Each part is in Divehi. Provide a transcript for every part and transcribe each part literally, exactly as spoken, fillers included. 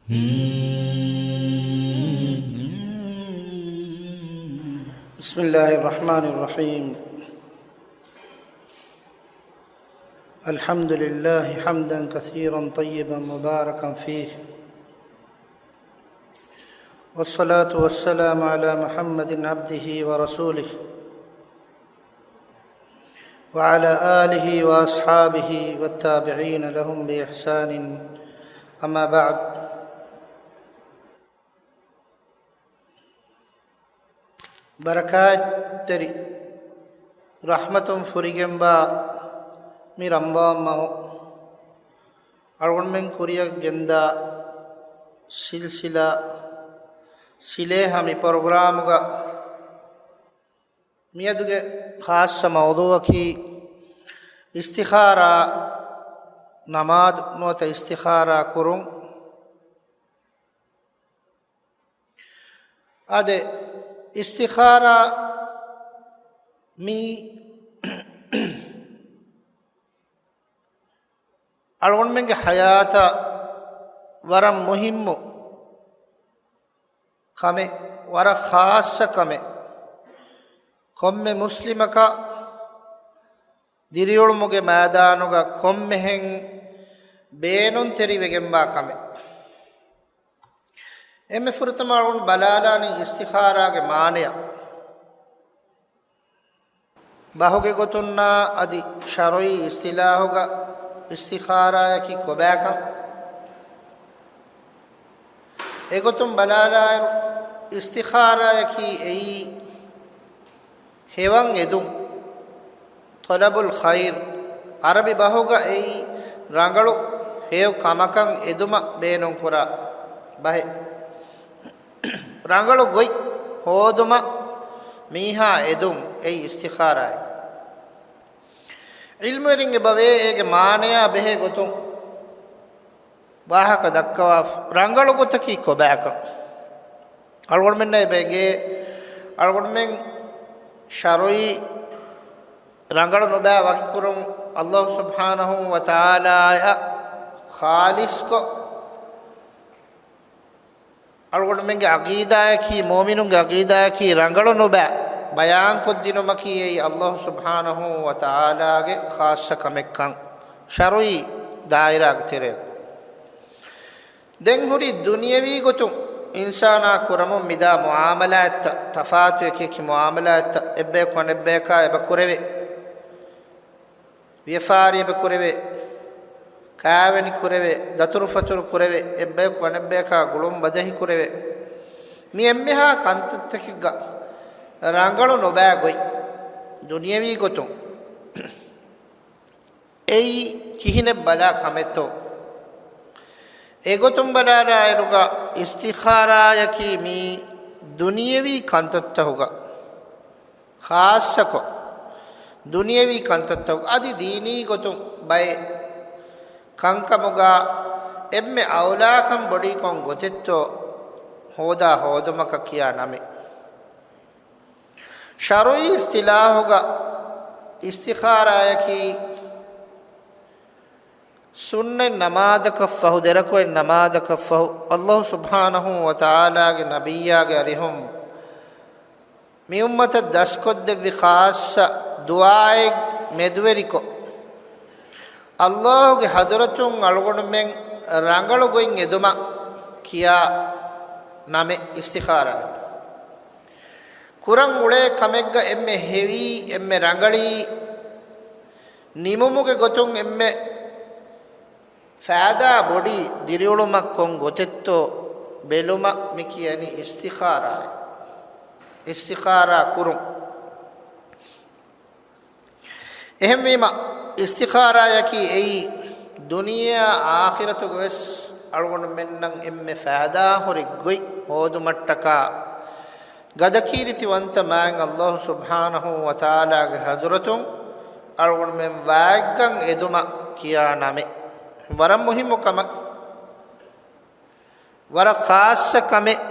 بسم الله الرحمن الرحيم. الحمد لله حمدا كثيرا طيبا مباركا فيه، والصلاة والسلام على محمد عبده ورسوله، وعلى آله وأصحابه والتابعين لهم بإحسان، أما بعد. ބަރަކާތްތެރި ރަޙްމަތުން ފުރިގެންވާ މި ރަމަޟާން މަހު އަޅުގަނޑުމެން ކުރިއަށް ގެންދާ ސިލްސިލާ ސިލޭހަ މި ޕްރޮގްރާމުގަ މިއަދުގެ ޚާއްޞަ މައުޟޫއަކީ އިސްތިޚާރާ ނަމާދު ނުވަތަ އިސްތިޚާރާ ކުރުން. އާދެ، އިސްތިޚާރާ މީ އަޅުގަނޑުމެންގެ ޙަޔާތަށް ވަރަށް މުހިއްމު ކަމެއް، ވަރަށް ޚާއްޞަ ކަމެއް. ކޮންމެ މުސްލިމަކަށް ދިރިއުޅުމުގެ މައިދާނުގަ ކޮންމެހެން ބޭނުންތެރިވެގެންވާ ކަމެއް. އެންމެ ފުރަތަމަ އަޅުގަނޑު ބަލާލާނީ އިސްތިޚާރާގެ މާނަޔަށް. ބަހުގެ ގޮތުންނާ އަދި ޝަރުޢީ އިސްތިލާހުގަ އިސްތިޚާރާޔަކީ ކޮބާކަން. އެގޮތުން ބަލާލާއިރު، އިސްތިޚާރާޔަކީ އެއީ ހެޔޮކަން އެދުން، ޠަލަބުލް ޚައިރް. ޢަރަބި ބަހުގަ އެއީ ރަނގަޅު ހެޔޮ ކަމަކަށް އެދުމަށް ބޭނުންކުރާ ބަހެއް. ރަނގަޅު ގޮތް ހޯދުމަށް މީހާ އެދުން އެއީ އިސްތިޚާރާއެއް. ޢިލްމުވެރިން އެބަވޭ އޭގެ މާނަޔާ ބެހޭ ގޮތުން ވާހަކަ ދައްކަވާފަ. ރަނގަޅު ގޮތަކީ ކޮބާކަން؟ އަޅުގަނޑުމެންނަށް އެބަ އެނގޭ، އަޅުގަނޑުމެން ޝަރުޢީ ރަނގަޅު ނުބައި ވަކިކުރުން، ﷲ ސުބްޙާނަހޫ ވަތަޢާލާއަށް ޚާލިޞްކޮށް، އަޅުގަނޑުމެންގެ ޢަޤީދާއަކީ، މުއުމިނުންގެ ޢަޤީދާއަކީ ރަނގަޅު ނުބައި ބަޔާންކޮށްދިނުމަކީ އެއީ ﷲ ސުބްޙާނަހޫ ވަތަޢާލާގެ ޚާއްޞަ ކަމެއްކަން، ޝަރުޢީ ދާއިރާގެ ތެރޭގަ. ދެން ހުރީ ދުނިޔަވީ ގޮތުން އިންސާނާ ކުރަމުން މިދާ މުޢާމަލާތްތައް، ތަފާތު އެކި އެކި މުޢާމަލާތްތައް އެއްބަޔަކު އަނެއްބަޔަކާ އެބަ ކުރެވޭ. ވިޔަފާރި އެބަ ކުރެވޭ، ކާވެނި ކުރެވޭ، ދަތުރުފަތުރު ކުރެވޭ، އެއްބަޔަކު އަނެއްބަޔަކާ ގުޅުން ބަދަހި ކުރެވޭ. މި އެންމެހާ ކަންތައްތަކެއްގަ ރަނގަޅު ނުބައި ގޮތް، ދުނިޔަވީ ގޮތުން އެއީ ކިހިނެއް ބަލާ ކަމެއްތޯ؟ އެގޮތުން ބަލާލާއިރުގަ އިސްތިޚާރާޔަކީ މީ ދުނިޔަވީ ކަންތައްތަހުގަ، ޚާއްޞަކޮށް ދުނިޔަވީ ކަންތައްތަކު އަދި ދީނީ ގޮތުން ބައެއް ކަންކަމުގަ އެންމެ އައުލާކަން ބޮޑީ ކޮން ގޮތެއްތޯ ހޯދާ ހޯދުމަކަށް ކިޔާ ނަމެއް. ޝަރުޢީ އިސްތިލާހުގަ އިސްތިޚާރާޔަކީ ސުންނަތް ނަމާދަކަށްފަހު، ދެރަކުޢަތް ނަމާދަކަށްފަހު، ﷲ ސުބްޙާނަހޫ ވަތަޢާލާގެ ނަބިއްޔާގެ އަރިހުން މި އުއްމަތަށް ދަސްކޮށްދެއްވި ޚާއްޞަ ދުޢާއެއް މެދުވެރިކޮށް، ﷲގެ ޙަޟްރަތުން އަޅުގަނޑުމެން ރަނގަޅު ގޮތް އެދުމަށް ކިޔާ ނަމެއް އިސްތިޚާރާއެއް. ކުރަން އުޅޭ ކަމެއްގަ އެންމެ ހެވީ، އެންމެ ރަނގަޅީ، ނިމުމުގެ ގޮތުން އެންމެ ފައިދާ ބޮޑީ ދިރިއުޅުމަށް ކޮން ގޮތެއްތޯ ބެލުމަށް މި ކިޔަނީ އިސްތިޚާރާއޭ. އިސްތިޚާރާ ކުރުން. އެހެންވީމަ، އިސްތިޚާރާޔަކީ އެއީ ދުނިޔެއާ އާޚިރަތުގަ ވެސް އަޅުގަނޑުމެންނަށް އެންމެ ފައިދާހުރި ގޮތް ހޯދުމަށްޓަކާ، ގަދަކީރިތިވަންތަ މާތް ﷲ ސުބްޙާނަހޫ ވަތަޢާލާގެ ޙަޟްރަތުން އަޅުގަނޑުމެން ވާތްކަން އެދުމަށް ކިޔާ ނަމެއް. ވަރަށް މުހިއްމު ކަމެއް، ވަރަށް ޚާއްޞަ ކަމެއް،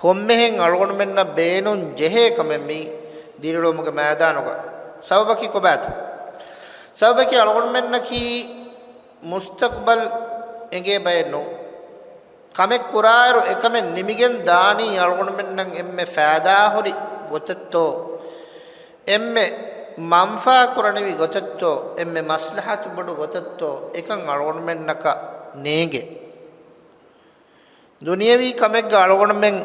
ކޮންމެހެން އަޅުގަނޑުމެންނަށް ބޭނުން ޖެހޭ ކަމެއް މީ ދިރިއުޅުމުގެ މައިދާނުގަ. ސަބަބަކީ ކޮބާތޯ؟ ސަބަބަކީ އަޅުގަނޑުމެންނަކީ މުސްތަޤްބަލް އެނގޭ ބައެއް ނޫން. ކަމެއް ކުރާއިރު އެކަމެއް ނިމިގެން ދާނީ އަޅުގަނޑުމެންނަށް އެންމެ ފައިދާހުރި ގޮތެއްތޯ، އެންމެ މަންފާ ކުރަނިވި ގޮތެއްތޯ، އެންމެ މަސްލަހަތު ބޮޑު ގޮތެއްތޯ، އެކަން އަޅުގަނޑުމެންނަކަށް ނޭނގޭ. ދުނިޔަވީ ކަމެއްގަ އަޅުގަނޑުމެން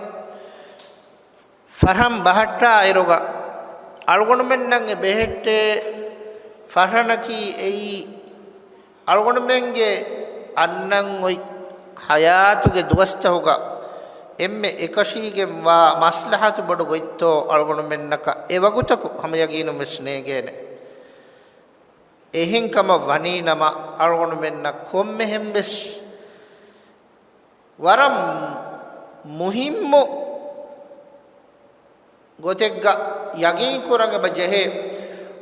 ފަށަން ބަހައްޓާ އިރުގަ، އަޅުގަނޑުމެންނަށް އެ ބެހެއްޓޭ ފަށަނަކީ އެއީ، އަޅުގަނޑުމެންގެ އަންނަން އޮތް ހަޔާތުގެ ދުވަސްތަހުގަ އެންމެ އެކަށީގެންވާ މަސްލަހަތު ބޮޑު ގޮތްތޯ އަޅުގަނޑުމެންނަކަށް އެ ވަގުތަކު ހަމަ ޔަގީނުން ވެސް ނޭނގޭނެ. އެހެންކަމަށް ވަނީ ނަމަ، އަޅުގަނޑުމެންނަށް ކޮންމެހެން ވެސް ވަރަށް މުހިއްމު ގޮތެއްގަ ޔަގީން ކުރަން އެބަ ޖެހޭ.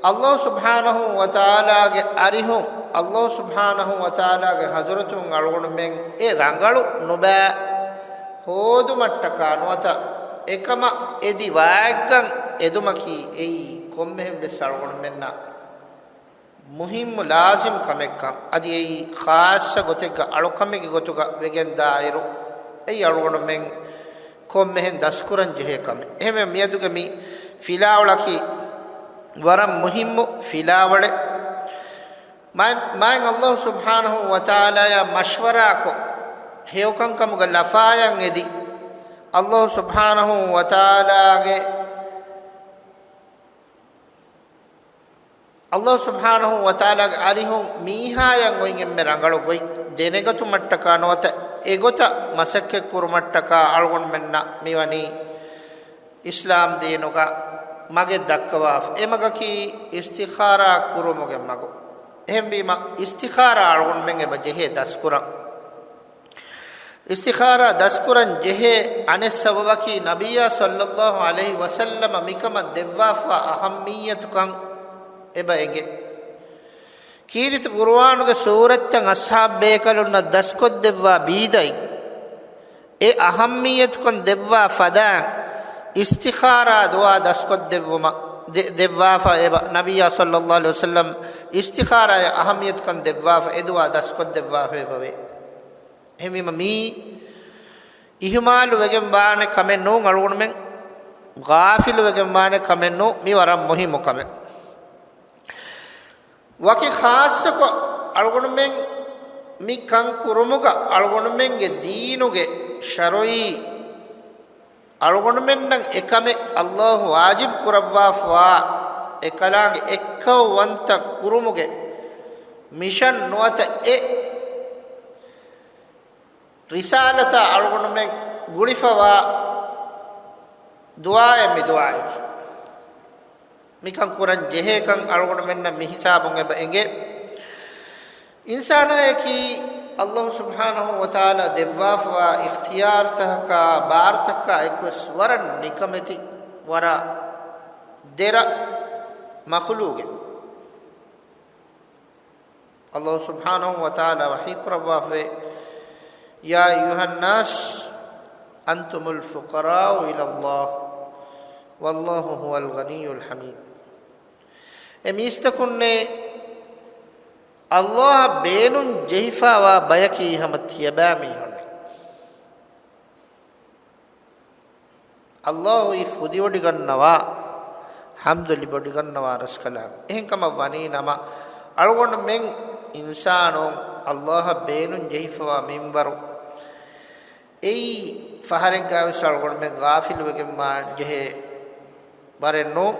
ﷲ ސުބްޙާނަހޫ ވަތަޢާލާގެ އަރިހުން، ﷲ ސުބްޙާނަހޫ ވަތަޢާލާގެ ޙަޟްރަތުން އަޅުގަނޑުމެން އެ ރަނގަޅު ނުބައި ހޯދުމަށްޓަކާ ނުވަތަ އެކަމަށް އެދި ވާތްކަން އެދުމަކީ އެއީ ކޮންމެހެން ވެސް އަޅުގަނޑުމެންނަށް މުހިއްމު ލާޒިމް ކަމެއްކަން. އަދި އެއީ ޚާއްޞަ ގޮތެއްގަ އަޅުކަމެއްގެ ގޮތުގަ ވެގެންދާއިރު، އެއީ އަޅުގަނޑުމެން ކޮންމެހެން ދަސްކުރަން ޖެހޭ ކަމެއް. އެހެންވެ، މިއަދުގެ މި ފިލާވަޅަކީ ވަރަށް މުހިއްމު ފިލާވަޅެއް. މާތް، މާތް ﷲ ސުބްޙާނަހޫ ވަތަޢާލާޔާ މަޝްވަރާކޮށް، ހެޔޮކަންކަމުގެ ލަފާޔަށް އެދި، ﷲ ސުބްޙާނަހޫ ވަތަޢާލާގެ ﷲ ސުބްޙާނަހޫ ވަތަޢާލާގެ އަރިހުން މީހާޔަށް އޮތް އެންމެ ރަނގަޅު ގޮތް ދެނެގަތުމަށްޓަކާ ނުވަތަ އެގޮތަށް މަސައްކަތްކުރުމަށްޓަކާ އަޅުގަނޑުމެންނަށް މިވަނީ އިސްލާމް ދީނުގަ މަގެއް ދައްކަވާފަ. އެ މަގަކީ އިސްތިޚާރާ ކުރުމުގެ މަގު. އެހެންވީމަ، އިސްތިޚާރާ އަޅުގަނޑުމެން އެބަ ޖެހޭ ދަސްކުރަން. އިސްތިޚާރާ ދަސްކުރަން ޖެހޭ އަނެއް ސަބަބަކީ، ނަބިއްޔާ ޞައްލައްލާހު ޢަލައިހި ވަސައްލަމަ މިކަމަށް ދެއްވާފާ އަހައްމިއްޔަތުކަން އެބަ އެނގޭ. ކީރިތި ޤުރުއާނުގެ ސޫރަތްތައް އަޞްޙާބް ބޭކަލުންނަށް ދަސްކޮށްދެއްވާ ބީދައި، އެ އަހައްމިއްޔަތުކަން ދެއްވާ ފަދައިން، އިސްތިޚާރާ ދުޢާ ދަސްކޮށްދެއްވުމަށް ދެ-، ދެއްވާފަ އެބަ. ނަބިއްޔާ ޞައްލައްލާހު ޢަލައިހި ވަސައްލަމް އިސްތިޚާރާއަށް އަހައްމިއްޔަތުކަން ދެއްވާފަ އެ ދުޢާ ދަސްކޮށްދެއްވާފަ އެބަވޭ. އެހެންވީމަ، މީ އިހުމާލު ވެގެން ވާނެ ކަމެއް ނޫން، އަޅުގަނޑުމެން ޣާފިލު ވެގެން ވާނެ ކަމެއް ނޫން، މީ ވަރަށް މުހިއްމު ކަމެއް. ވަކި ޚާއްޞަކޮށް އަޅުގަނޑުމެން މި ކަން ކުރުމުގަ އަޅުގަނޑުމެންގެ ދީނުގެ ޝަރުޢީ އަޅުގަނޑުމެންނަށް އެކަމެއް ﷲ ވާޖިބު ކުރައްވާފަވާ އެކަލާނގެ އެއްކައުވަންތަ ކުރުމުގެ މިޝަން ނުވަތަ އެ ރިސާލަތާ އަޅުގަނޑުމެން ގުޅިފަވާ ދުޢާއެއް މި ދުޢާއަކީ. މިކަން ކުރަން ޖެހޭކަން އަޅުގަނޑުމެންނަށް މި ހިސާބުން އެބަ އެނގޭ. އިންސާނާއަކީ ﷲ ސުބްޙާނަހޫ ވަތަޢާލާ ދެއްވާފަވާ އިޚްތިޔާރުތަކަކާ ބާރުތަކަކާ އެކުވެސް ވަރަށް ނިކަމެތި، ވަރަށް ދެރަ މަޚުލޫގެއް. ﷲ ސުބްޙާނަހޫ ވަތަޢާލާ ވަޙީ ކުރައްވާފައި، يا أيها الناس أنتم الفقراء إلى الله والله هو الغني الحميد. އޭ މީސްތަކުންނޭ، ﷲ އަށް ބޭނުން ޖެހިފަވާ ބަޔަކީ ހަމަ ތިޔަބައިމީހުންނޭ. ﷲ އީ ފުދިވޮޑިގަންނަވާ، ޙަމްދު ލިބިވޮޑިގަންނަވާ ރަސްކަލާނގެ. އެހެންކަމަށް ވަނީ ނަމަ، އަޅުގަނޑުމެން އިންސާނުން ﷲ އަށް ބޭނުން ޖެހިފަވާ މިންވަރު އެއީ ފަހަރެއްގައިވެސް އަޅުގަނޑުމެން ޣާފިލުވެގެންވާން ޖެހޭ ވަރެއް ނޫން.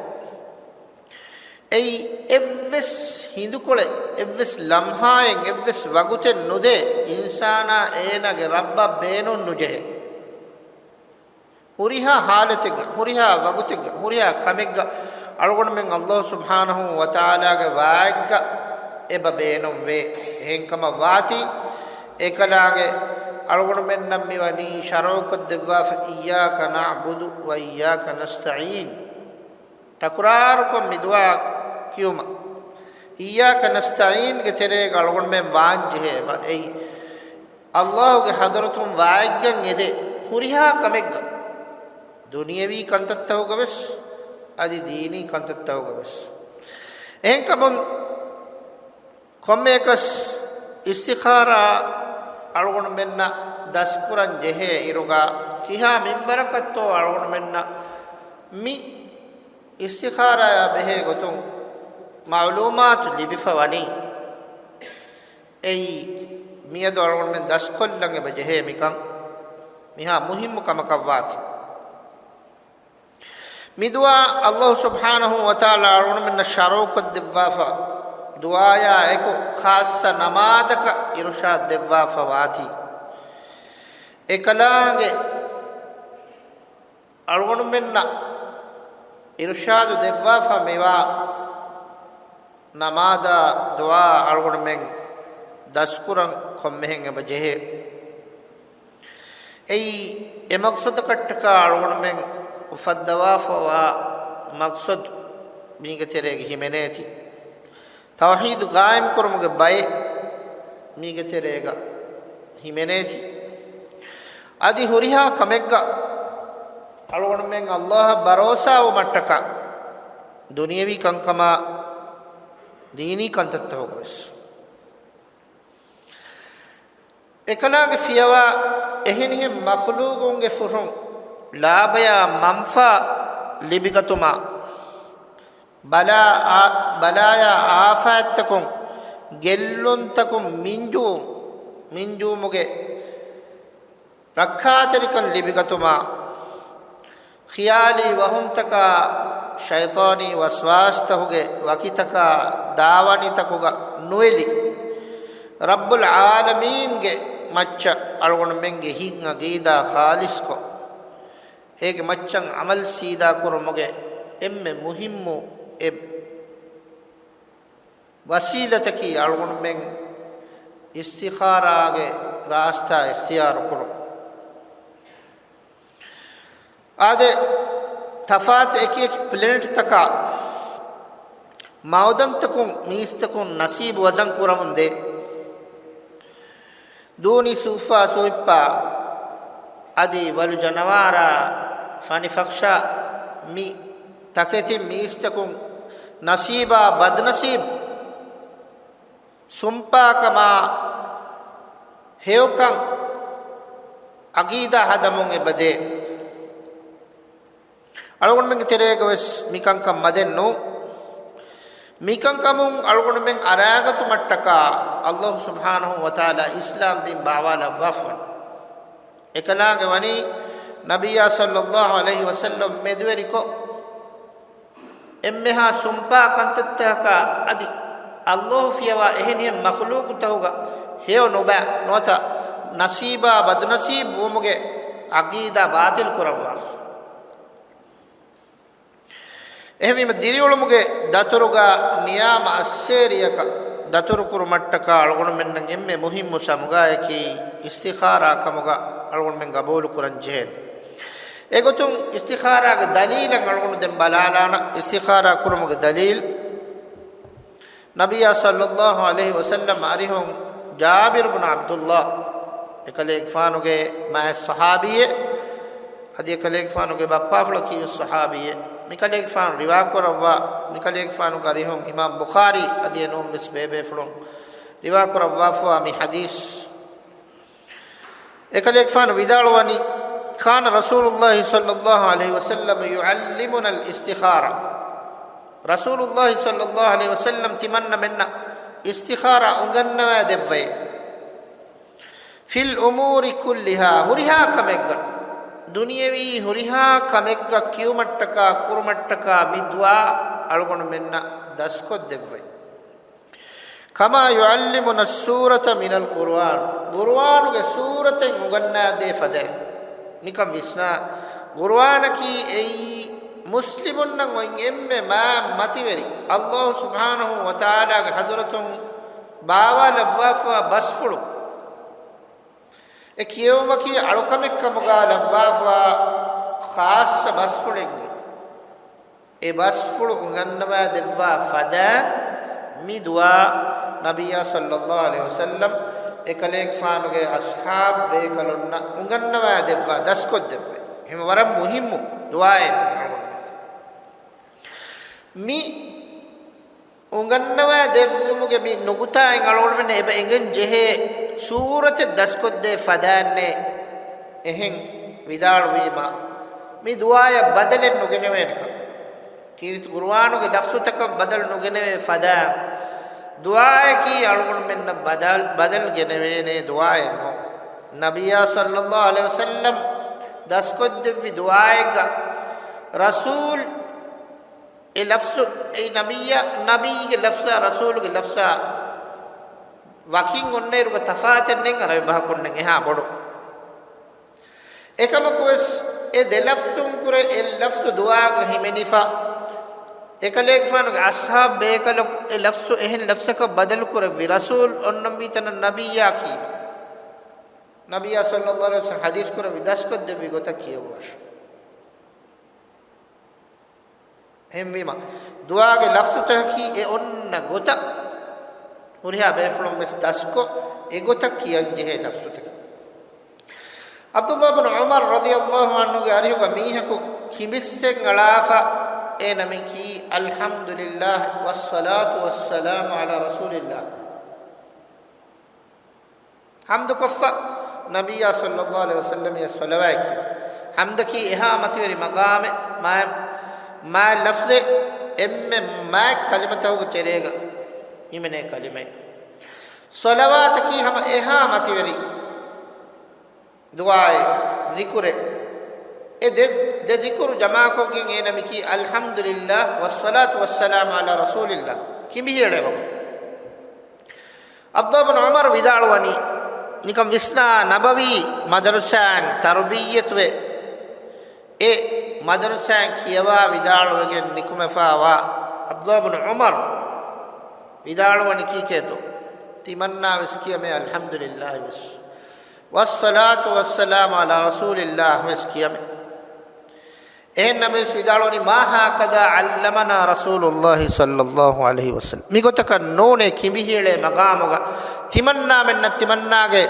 އެއީ އެއްވެސް ހިނދުކޮޅެއް، އެއްވެސް ލަމްޙާއެއް، އެއްވެސް ވަގުތެއް ނުދޭ އިންސާނާ އޭނާގެ ރައްބަށް ބޭނުން ނުޖެހޭ. ހުރިހާ ޙާލަތެއްގަ، ހުރިހާ ވަގުތެއްގަ، ހުރިހާ ކަމެއްގަ އަޅުގަނޑުމެން ﷲ ސުބްޙާނަހޫ ވަތަޢާލާގެ ވާހަކަ އެބަ ބޭނުންވޭ. އެހެންކަމަށް ވާތީ، އެކަލާނގެ އަޅުގަނޑުމެންނަށް މިވަނީ ޝަރުޢުކޮށްދެއްވާފަ، إياك نعبد وإياك نستعين. ތަކުރާރުކޮށް މި ދުޢާ ކިޔުމަށް، إياك نستعين ގެ ތެރޭގަ އަޅުގަނޑުމެން ވާންޖެހޭ އެއީ، ﷲ ގެ ޙަޟްރަތުން ވާތްގަން އެދޭ ހުރިހާ ކަމެއްގަ، ދުނިޔަވީ ކަންތައްތަކުގަވެސް، އަދި ދީނީ ކަންތައްތަކުގަވެސް. އެހެންކަމުން، ކޮންމެއަކަސް އިސްތިޚާރާ އަޅުގަނޑުމެންނަށް ދަސްކުރަން ޖެހޭ އިރުގަ ކިހާ މިންވަރަކަށްތޯ އަޅުގަނޑުމެންނަށް މި އިސްތިޚާރާޔާ ބެހޭ ގޮތުން މަޢުލޫމާތު ލިބިފަ ވަނީ. އެއީ މިއަދު އަޅުގަނޑުމެން ދަސްކޮށްލަން އެބަ ޖެހޭ މިކަން މިހާ މުހިއްމު ކަމަކަށްވާތީ. މި ދުޢާ ﷲ ސުބްޙާނަހޫ ވަތަޢާލާ އަޅުގަނޑުމެންނަށް ޝަރުޢުކޮށްދެއްވާފަ، ދުޢާޔާ އެކު ޚާއްޞަ ނަމާދަކަށް އިރުޝާދު ދެއްވާފަ ވާތީ. އެކަލާނގެ އަޅުގަނޑުމެންނަށް އިރުޝާދު ދެއްވާފަ މިވާ ނަމާދާ ދުޢާ އަޅުގަނޑުމެން ދަސްކުރަން ކޮންމެހެން އެބަ ޖެހޭ. އެއީ އެ މަޤްޞަދަކަށްޓަކާ އަޅުގަނޑުމެން އުފައްދަވާފަވާ މަޤްޞަދު މީގެ ތެރޭގަ ހިމެނޭތީ. ތައުޙީދު ޤާއިމްކުރުމުގެ ބައެއް މީގެ ތެރޭގަ ހިމެނޭތީ. އަދި ހުރިހާ ކަމެއްގަ އަޅުގަނޑުމެން ﷲ އަށް ބަރޯސާވުމަށްޓަކާ ދުނިޔަވީ ކަންކަމާ ދީނީ ކަންތައްތަކުގަވެސް. އެކަލާނގެ ފިޔަވާ އެހެނިހެން މަޚްލޫޤުންގެ ފުށުން ލާބަޔާ މަންފާ ލިބިގަތުމާ، ބަލާ އާ-، ބަލާޔާ އާފާތްތަކުން ގެއްލުންތަކުން މިންޖޫ-، މިންޖޫމުގެ ރައްކާތެރިކަން ލިބިގަތުމާ، ޚިޔާލީ ވަހުމްތަކާ، ޝައިޠާނީ ވަސްވާސްތަކުގެ ވަކިތަކާ، ދާވަނިތަކުގަ ނުއެލި، ރައްބުލް ޢާލަމީންގެ މައްޗަށް އަޅުގަނޑުމެންގެ ހިތް ޢަޤީދާ ޚާލިޞްކޮށް، އޭގެ މައްޗަށް ޢަމަލް ސީދާ ކުރުމުގެ އެންމެ މުހިއްމު އެއް ވަސީލަތަކީ އަޅުގަނޑުމެން އިސްތިޚާރާގެ ރާސްތާ އިޚްތިޔާރު ކުރުން. އާދެ، ތަފާތު އެކި އެކި ޕްލެނެޓްތަކާ މައުދަންތަކުން މީސްތަކުން ނަސީބު ވަޒަން ކުރަމުން ދޭ. ދޫނި ސޫފާ ސޫއިއްޕާ އަދި ވަލު ޖަނަވާރާ ފަނިފަޚްޝާ މި ތަކެތިން މީސްތަކުން ނަސީބާ ބަދްނަސީބު ސުންޕާކަމާ ހެޔޮކަން އަގީދާ ހަދަމުން އެބަދޭ. އަޅުގަނޑުމެންގެ ތެރޭގަވެސް މިކަންކަން މަދެއް ނޫން. މިކަންކަމުން އަޅުގަނޑުމެން އަރާގަތުމަށްޓަކާ ﷲ ސުބްޙާނަހޫ ވަތަޢާލާ އިސްލާމް ދީން ބާވާލައްވާފަ ވަނީ. އެކަލާނގެ ވަނީ ނަބިއްޔާ ޞައްލައްލާހު ޢަލައިހި ވަސައްލަމް މެދުވެރިކޮށް، އެންމެހާ ސުންޕާ ކަންތައްތަކަކާ އަދި ﷲ ފިޔަވާ އެހެނިހެން މަޚްލޫޤުތަކުގަ ހެޔޮ ނުބައި ނުވަތަ ނަސީބާ ބަދުނަސީބު ވުމުގެ ޢަޤީދާ ބާޠިލް ކުރައްވާފަ. އެހެންވީމަ، ދިރިއުޅުމުގެ ދަތުރުގަ ނިޔާމަ އައްސޭރިއަކަށް ދަތުރުކުރުމަށްޓަކާ އަޅުގަނޑުމެންނަށް އެންމެ މުހިއްމު ސަމުގާއަކީ އިސްތިޚާރާ ކަމުގަ އަޅުގަނޑުމެން ގަބޫލުކުރަން ޖެހޭނެ. އެގޮތުން އިސްތިޚާރާގެ ދަލީލަށް އަޅުގަނޑު ދެން ބަލާލާނަ، އިސްތިޚާރާ ކުރުމުގެ ދަލީލް. ނަބިއްޔާ ޞައްލައްލާހު ޢަލައިހި ވަސައްލަމް އަރިހުން ޖާބިރު ބުނު ޢަބްދުﷲ، އެކަލޭގެފާނުގެ މާތް ޞަޙާބީއެއް، އަދި އެކަލޭގެފާނުގެ ބައްޕާފުޅަކީ ޞަޙާބީއެއް. މިކަލޭގެފާނު ރިވާކުރައްވާ، މިކަލޭގެފާނުގެ އަރިހުން އިމާމް ބުޚާރީ އަދި އެނޫންވެސް ބޭބޭފުޅުން ރިވާކުރައްވާފަވާ މި ޙަދީޘް. އެކަލޭގެފާނު ވިދާޅުވަނީ، كان رسول الله صلى الله عليه وسلم يعلمنا الاستخارة. ރަސޫލުﷲ ޞައްލައްލާހު ޢަލައިހި ވަސައްލަމް ތިމަންނަމެންނަށް އިސްތިޚާރާ އުނގަންނަވައިދެއްވައޭ. في الأمور كلها، ހުރިހާ ކަމެއްގަ، ދުނިޔެވީ ހުރިހާ ކަމެއްގަ ކިޔުމަށްޓަކާ ކުރުމަށްޓަކާ މި ދުޢާ އަޅުގަނޑުމެންނަށް ދަސްކޮށްދެއްވައި. كما يعلمنا السورة من القرآن، ޤުރުއާނުގެ ސޫރަތެއް އުނގަންނާދޭ ފަދައިން. ނިކަން ވިސްނާ، ޤުރުއާނަކީ އެއީ މުސްލިމުންނަށް އޮތް އެންމެ މާތް މަތިވެރި، ﷲ ސުބްޙާނަހޫ ވަތަޢާލާގެ ޙަޟްރަތުން ބާވާލައްވާފަވާ ބަސްފުޅު. އެ ކިޔެވުމަކީ އަޅުކަމެއް ކަމުގަ ލައްވާފަވާ ޚާއްޞަ ބަސްފުޅެއްގެ. އެ ބަސްފުޅު އުނގަންނަވާ ދެއްވާ ފަދައިން މި ދުޢާ ނަބިއްޔާ ޞައްލައްލާހު ޢަލައިހި ވަސައްލަމް އެކަލޭގެފާނުގެ އަޞްޙާބު ބޭކަލުންނަށް އުނގަންނަވާ ދެއްވާ، ދަސްކޮށްދެއްވައި. އެހެން ވަރަށް މުހިއްމު ދުޢާއެއް މީ. މި އުނގަންނަވާ ދެއްވުމުގެ މި ނުކުތާއިން އަޅުގަނޑުމެން އެބަ އެނގެން ޖެހޭ ސޫރަތެއް ދަސްކޮށްދޭ ފަދައިންނޭ. އެހެން ވިދާޅުވީމަ، މި ދުޢާއަށް ބަދަލެއް ނުގެނެވޭނެކަން. ކީރިތި ޤުރުއާނުގެ ލަފްޒުތަކަށް ބަދަލު ނުގެނެވޭ ފަދައިން، ދުޢާއަކީ އަޅުގަނޑުމެންނަށް ބަދަލު، ބަދަލު ގެނެވޭނޭ ދުޢާއެއް ނޫން. ނަބިއްޔާ ޞައްލައްލާހު ޢަލައިހި ވަސައްލަމް ދަސްކޮށްދެއްވި ދުޢާއެއްގަ ރަސޫލް އެ ލަފްޒު، އެ ނަބިއްޔާ، ނަބީގެ ލަފްޒާ ރަސޫލުގެ ލަފްޒާ ވަކިން އޮންނައިރުގަ ތަފާތެއް ނެތް، އަރަބި ބަހަކުންނެއް އެހާ ބޮޑު. އެކަމަކުވެސް އެ ދެ ލަފްޒުން ކުރެ އެއް ލަފްޒު ދުޢާގަ ހިމެނިފަ، އެކަލޭގެފާނުގެ އަޞްޙާބު ބޭކަލަކު އެ ލަފްޒު އެހެން ލަފްޒަކަށް ބަދަލު ކުރެއްވި، ރަސޫލް އޮންނަންވީ ތަނަށް ނަބިއްޔާ ކީ. ނަބިއްޔާ ޞައްލައްލާހު ޢަލައިހި ވަސައްލަމް ޙަދީޘް ކުރެއްވި ދަސްކޮށްދެއްވި ގޮތަށް ކިޔައްވާށި. އެހެންވީމަ، ދުޢާގެ ލަފްޒުތަކަކީ އެ އޮންނަ ގޮތަށް ހުރިހާ ބޭފުޅުން ވެސް ދަސްކޮށް، އެގޮތަށް ކިޔަންޖެހޭ ލަފްޒުތަކެއް. ޢަބްދުﷲ ބިން ޢުމަރު ރަޟިޔަﷲ ޢަންހުގެ އަރިހުގަ މީހަކު ކިނބިއްސެއް އަޅާފަ، އޭނަ މި ކީ، "އަލްޙަމްދުލިއްލާހި ވައްޞަލާތު ވައްސަލާމު ޢަލާ ރަސޫލިއްލާހް." ޙަމްދުކޮށްފަ، ނަބިއްޔާ ޞައްލައްލާހު ޢަލައިހި ވަސައްލަމަށް ޞަލަވާތް ކިޔުން. ޙަމްދަކީ އެހާ މަތިވެރި މަޤާމެއް، މާތް، މާތް ލަފްޒެއް، އެންމެ މާތް ކަލިމަތަކުގެ ތެރޭގަ ހިމެނޭ ކަލިމައެއް. ޞަލަވާތަކީ ހަމަ އެހާ މަތިވެރި ދުޢާއެއް، ޒިކުރެއް. އެ ދެ، ދެ ޒިކުރު ޖަމާކޮށްގެން އޭނަ މިކީ، "އަލްޙަމްދުލިއްލާހް ވައްޞަލާތު ވައްސަލާމު ޢަލާ ރަސޫލިއްލާހް" ކިނބިހިއެޅޭ ވަގުތު. ޢަބްދުﷲ ބިން ޢުމަރު ވިދާޅުވަނީ، ނިކަން ވިސްނާ، ނަބަވީ މަދަރުސާއިން ތަރުބިއްޔަތުވެ، އެ މަދަރުސާއިން ކިޔަވާ ވިދާޅުވެގެން ނިކުމެފާވާ ޢަބްދުﷲ ބިން ޢުމަރު ވިދާޅުވަނީ ކީކޭތޯ؟ ތިމަންނާ ވެސް ކިޔަމޭ، އަލްޙަމްދުލިއްލާހި ވެސް، ވައްޞަލާތު ވައްސަލާމު ޢަލާ ރަސޫލިއްލާހް ވެސް ކިޔަމޭ. އެހެން ނަމަވެސް ވިދާޅުވަނީ، "مَا هَكَذَا عَلَّمَنَا رَسُولُ اللَّهِ صَلَّى اللَّهُ عَلَيْهِ وَسَلَّمَ." މިގޮތަކަށް ނޫނޭ ކިނބިހިއެޅޭ މަޤާމުގަ ތިމަންނާމެންނަށް ތިމަންނާގެ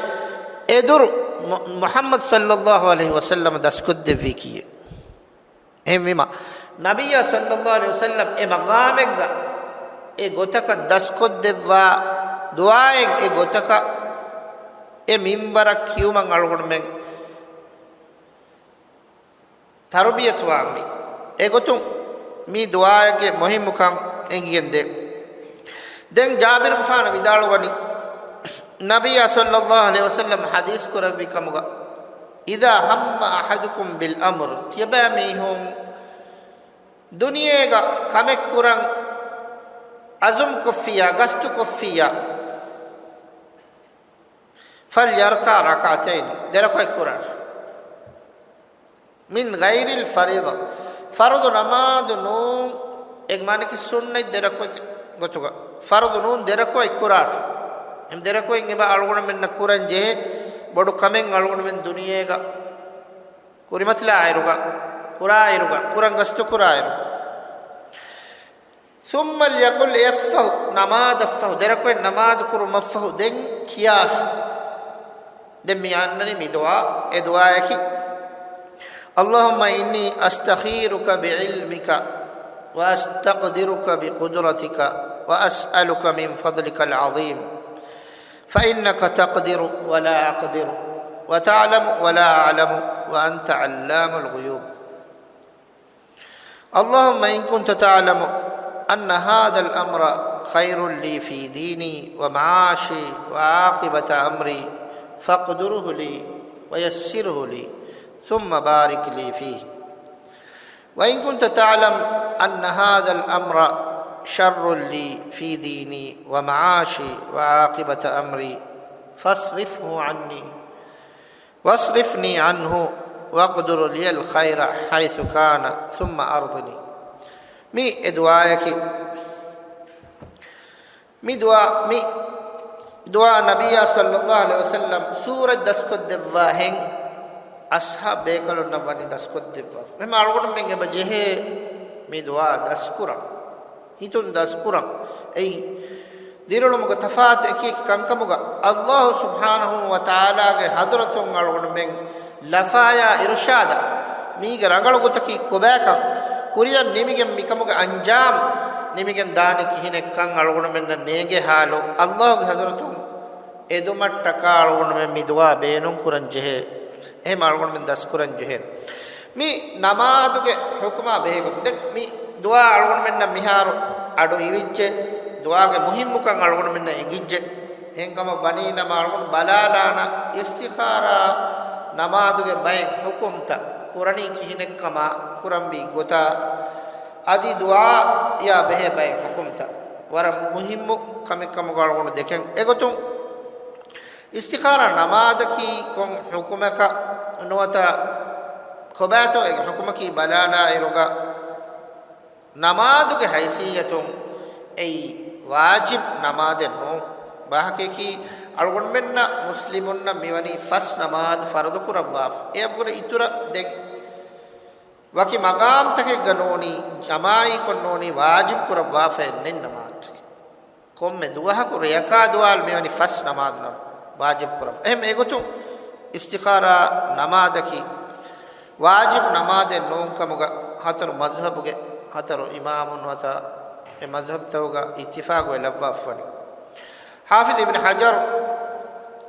އެދުރު މު-، މުޙައްމަދު ޞައްލައްލާހު ޢަލައިހި ވަސައްލަމަ ދަސްކޮށްދެއްވީ ކީއް؟ އެހެންވީމަ، ނަބިއްޔާ ޞައްލައްލާހު ޢަލައިހި ވަސައްލަމަ އެ މަޤާމެއްގަ އެ ގޮތަކަށް ދަސްކޮށްދެއްވާ ދުޢާއެއް އެ ގޮތަކަށް އެ މިންވަރަށް ކިޔުމަށް އަޅުގަނޑުމެން ތަރުބިޔަތުވާންވީ. އެގޮތުން މި ދުޢާއެއްގެ މުހިއްމުކަން އެނގިގެންދޭ. ދެން ޖާބިރުގެފާނު ވިދާޅުވަނީ، ނަބިއްޔާ ޞައްލައްލާހު ޢަލައިހި ވަސައްލަމަ ޙަދީޘް ކުރެއްވި ކަމުގަ، "إِذَا هَمَّ أَحَدُكُم بِالْأَمْرِ" ތިޔަބައިމީހުން ދުނިޔޭގަ ކަމެއް ކުރަން ޢަޒުމް ކޮށްފިއްޔާ، ގަސްތު ކޮށްފިއްޔާ، "فَلْيَرْكَعْ رَكْعَتَيْنِ" ދެރަކުޢަތް ކުރާށި. "مِنْ غَيْرِ الْفَرِيضَةِ" ފަރުޟު ނަމާދު ނޫން، އޭގެ މާނައަކީ ސުންނަތް ދެރަކުޢަތެއް ގޮތުގަ، ފަރުޟު ނޫން ދެރަކުޢަތް ކުރާށި. އެމް ދެރަކުޢަތް އެބަ އަޅުގަނޑުމެންނަށް ކުރަން ޖެހޭ ބޮޑު ކަމެއް އަޅުގަނޑުމެން ދުނިޔޭގަ ކުރިމަތިލާއިރުގަ، ކުރާއިރުގަ، ކުރަން ގަސްތު ކުރާއިރު. ثُمَّ لْيَقُلْ އެއަށްފަހު، ނަމާދަށްފަހު، ދެރަކުޢަތް ނަމާދު ކުރުމަށްފަހު ދެން ކިޔާށި. ދެން މި އަންނަނީ މި ދުޢާ، އެ ދުޢާއަކީ، "اللهم إني أستخيرك بعلمك وأستقدرك بقدرتك وأسألك من فضلك العظيم فإنك تقدر ولا أقدر وتعلم ولا أعلم وأنت علام الغيوب." اللهم إن كنت تعلم أن هذا الأمر خير لي في ديني ومعاشي وعاقبة أمري فاقدره لي ويسره لي ثم بارك لي فيه. وإن كنت تعلم أن هذا الأمر شر لي في ديني ومعاشي وعاقبة أمري فاصرفه عني واصرفني عنه واقدر لي الخير حيث كان ثم أرضني. މި އެ ދުޢާއަކީ، މި ދުޢާ، މި ދުޢާ ނަބިއްޔާ ޞައްލައްލާހު ޢަލައިހި ވަސައްލަމަ ސޫރަތް ދަސްކޮށްދެއްވާހެން، އަޞްޙާބު ބޭކަލުންނަށް ވަނީ ދަސްކޮށްދެއްވާފަ. އެހެން އަޅުގަނޑުމެން އެބަ ޖެހޭ މި ދުޢާ ދަސްކުރަން. ހިތުން ދަސްކުރަން. އެއީ، ދިރިއުޅުމުގެ ތަފާތު އެކި އެކި ކަންކަމުގަ، ﷲ ސުބްޙާނަހޫ ވަތަޢާލާގެ ޙަޟްރަތުން އަޅުގަނޑުމެން ލަފާޔާ އިރުޝާދަށް، މީގެ ރަނގަޅު ގޮތަކީ ކޮބާކަން، ކުރިއަށް ނިމިގެން މިކަމުގެ އަންޖާމް ނިމިގެން ދާނީ ކިހިނެއްކަން އަޅުގަނޑުމެންނަށް ނޭނގޭ ޙާލު، ﷲގެ ޙަޟްރަތުން އެދުމަށްޓަކާ އަޅުގަނޑުމެން މި ދުޢާ ބޭނުން ކުރަން ޖެހޭ. އެހެން އަޅުގަނޑުމެން ދަސްކުރަން ޖެހޭ. މި ނަމާދުގެ ޙުކުމާ ބެހޭގޮތުން ދެން މި ދުޢާ އަޅުގަނޑުމެންނަށް މިހާރު އަޑު އިވިއްޖެ، ދުޢާގެ މުހިއްމުކަން އަޅުގަނޑުމެންނަށް އެނގިއްޖެ. އެހެންކަމަށް ވަނީ ނަމަ އަޅުގަނޑު ބަލާލާނަ އިސްތިޚާރާ ނަމާދުގެ ބައެއް ޙުކުމްތައް ކުރަނީ ކިހިނެއްކަމާ ކުރަންވީ ގޮތާ އަދި ދުޢާއާ ބެހޭ ބައެއް ޙުކުމްތައް ވަރަށް މުހިއްމު ކަމެއްކަމުގަ އަޅުގަނޑު ދެކެން. އެގޮތުން އިސްތިޚާރާ ނަމާދަކީ ކޮން ޙުކުމަކަށް ނުވަތަ ކޮބާތޯ އެ ޙުކުމަކީ ބަލާލާއިރުގަ ނަމާދުގެ ހައިސިއްޔަތުން އެއީ ވާޖިބް ނަމާދެއް ނޫން. ވާހަކަޔަކީ އަޅުގަނޑުމެންނަށް މުސްލިމުންނަށް މިވަނީ ފަސް ނަމާދު ފަރުޟު ކުރައްވާފަ. އެއަށްވުރެ އިތުރަށް ދެން ވަކި މަގާމްތަކެއްގަ ނޫނީ، ޖަމާޢީކޮށް ނޫނީ، ވާޖިބް ކުރައްވާފައެއް ނެތް ނަމާދުތަކެއް. ކޮންމެ ދުވަހަކު ރެޔަކާ ދުވާލު މިވަނީ ފަސް ނަމާދު ނަމަ ވާޖިބް ކުރައްވާ. އެހެން އެގޮތުން އިސްތިޚާރާ ނަމާދަކީ ވާޖިބް ނަމާދެއް ނޫން ކަމުގަ ހަތަރު މަޒްހަބުގެ ހަތަރު އިމާމުން ނުވަތަ އެ މަޒްހަބްތަކުގަ އިއްތިފާގުވެ ލައްވާފަވަނީ. ޙާފިޡު އިބްނު ޙަޖަރު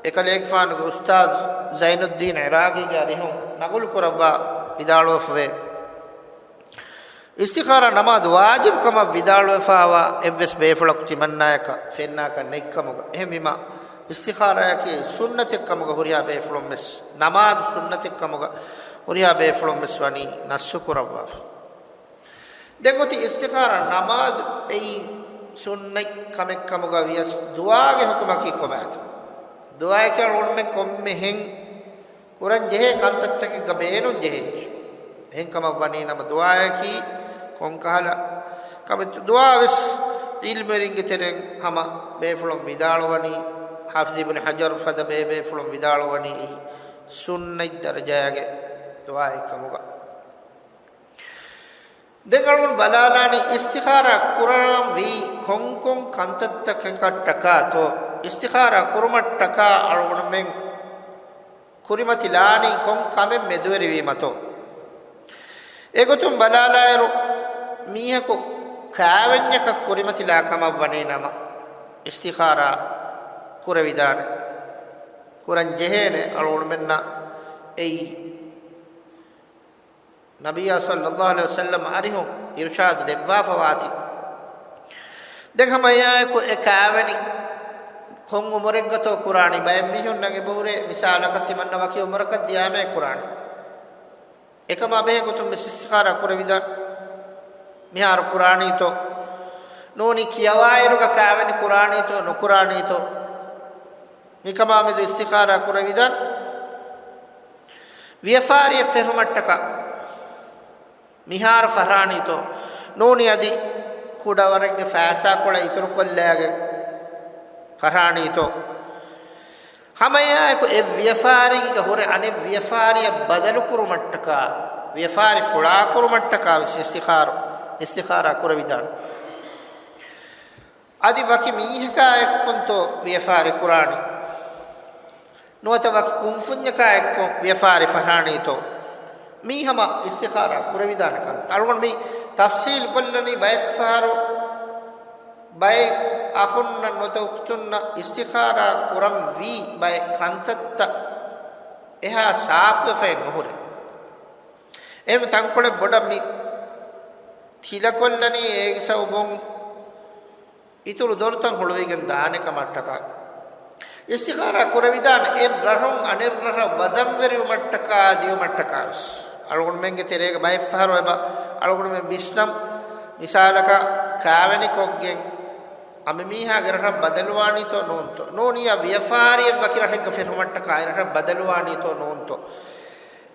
އެކަލޭގެފާނުގެ އުސްތާޛު ޒައިނުއްދީން ޢިރާޤީގެ އަރިހުން ނަގުލު ކުރައްވާ ވިދާޅުވެފަވޭ. އިސްތިޚާރާ ނަމާދު ވާޖިބު ކަމަށް ވިދާޅުވެފައިވާ އެއްވެސް ބޭފުޅަކު ތިމަންނާޔަކަށް ފެންނާކަށް ނެތްކަމުގަ، އެހެންވީމަ، އިސްތިޚާރާޔަކީ ސުންނަތެއް ކަމުގަ ހުރިހާ ބޭފުޅުން ވެސް، ނަމާދު ސުންނަތެއް ކަމުގަ ހުރިހާ ބޭފުޅުން ވެސް ވަނީ ނައްސު ކުރައްވާފަ. ދެން އޮތީ އިސްތިޚާރާ ނަމާދު އެއީ ސުންނަތް ކަމެއް ކަމުގަ ވިޔަސް، ދުޢާގެ ޙުކުމަކީ ކޮބާތޯ؟ ދުޢާއަކީ އަޅުގަނޑުމެން ކޮންމެހެން ކުރަން ޖެހޭ ކަންތައްތަކެއްގަ ބޭނުން ޖެހޭ. އެހެންކަމަށް ވަނީ ނަމަ ދުޢާއަކީ ކޮންކަހަލަ ކަމެއްތޯ؟ ދުޢާ ވެސް ޢިލްމުވެރިންގެ ތެރެއިން ހަމަ ބޭފުޅުން ވިދާޅުވަނީ، ޙާފިޡު އިބްނު ޙަޖަރު ފަދަ ބޭބޭފުޅުން ވިދާޅުވަނީ އެއީ ސުންނަތް ދަރަޖައިގެ ދުޢާއެއް ކަމުގަ. ދެން އަޅުގަނޑު ބަލާލާނީ އިސްތިޚާރާ ކުރާންވީ ކޮންކޮން ކަންތައްތަކަކަށްޓަކާތޯ؟ އިސްތިޚާރާ ކުރުމަށްޓަކާ އަޅުގަނޑުމެން ކުރިމަތިލާނީ ކޮން ކަމެއް މެދުވެރިވީމަތޯ؟ އެގޮތުން ބަލާލާއިރު، މީހަކު ކާވެންޏަކަށް ކުރިމަތިލާ ކަމަށް ވަނީ ނަމަ، އިސްތިޚާރާ ކުރެވިދާނެ. ކުރަން ޖެހޭނެ އަޅުގަނޑުމެންނަށް އެއީ. ނަބިއްޔާ ޞައްލައްލާހު ޢަލައިހި ވަސައްލަމަ އަރިހުން އިރުޝާދު ދެއްވާފަވާތީ. ދެން ހަމަ އެއާއެކު އެ ކާވެނި ކޮން އުމުރެއްގަތޯ ކުރާނީ؟ ބައެއް މީހުންނަށް އެބަހުރޭ، މިސާލަކަށް ތިމަންނަ ވަކި އުމުރަކަށް ދިޔާމޭ ކުރާނީ. އެކަމާ ބެހޭ ގޮތުން ވެސް އިސްތިޚާރާ ކުރެވިދާނެ. މިހާރު ކުރާނީތޯ؟ ނޫނީ ކިޔަވާއިރުގަ ކާވެނި ކުރާނީތޯ ނުކުރާނީތޯ؟ މިކަމާމެދު އިސްތިޚާރާ ކުރެވިދާނެ. ވިޔަފާރިއެއް ފެށުމަށްޓަކާ މިހާރު ފަށާނީތޯ؟ ނޫނީ އަދި ކުޑަވަރެއްގެ ފައިސާކޮޅެއް އިތުރުކޮށްލާގެން ފަށާނީތޯ؟ ހަމައެއާއެކު އެއް ވިޔަފާރީގަ ހުރެ އަނެއް ވިޔަފާރިއަށް ބަދަލުކުރުމަށްޓަކާ، ވިޔަފާރި ފުޅާކުރުމަށްޓަކާ ވެސް އިސްތިޚާރު، އިސްތިޚާރާ ކުރެވިދާނެ. އަދި ވަކި މީހަކާ އެއްކޮންތޯ ވިޔަފާރި ކުރާނީ؟ ނުވަތަ ވަކި ކުންފުންޏަކާ އެއްކޮށް ވިޔަފާރި ފަށާނީތޯ؟ މީ ހަމަ އިސްތިޚާރާ ކުރެވިދާނެ ކަންތައް. އަޅުގަނޑު މި ތަފްސީލް ކޮށްލަނީ ބައެއްފަހަރު ބައެއް އަޚުންނަށް ނުވަތަ އުޚްތުންނަށް އިސްތިޚާރާ ކުރަން ވީ ބައެއް ކަންތައްތައް އެހާ ސާފުވެފައެއް ނުހުރޭ. އެހެން ތަންކޮޅެއް ބޮޑަށް މި ތިލަކޮށްލަނީ އޭގެ ސަބަބުން އިތުރު ދޮރުތައް ހުޅުވިގެން ދާނެ ކަމަށްޓަކާ. އިސްތިޚާރާ ކުރެވިދާނެ އެއް ރަށުން އަނެއް ރަށަށް ވަޒަންވެރިވުމަށްޓަކާ ދިޔުމަށްޓަކާ ވެސް. އަޅުގަނޑުމެންގެ ތެރޭގަ ބައެއްފަހަރު އެބަ އަޅުގަނޑުމެން ވިސްނަން، މިސާލަކަށް ކާވެނި ކޮށްގެން އަނބިމީހާގެ ރަށަށް ބަދަލުވާނީތޯ ނޫންތޯ؟ ނޫނިއްޔާ ވިޔަފާރިއެއް ވަކި ރަށެއްގަ ފެށުމަށްޓަކާ އެ ރަށަށް ބަދަލުވާނީތޯ ނޫންތޯ؟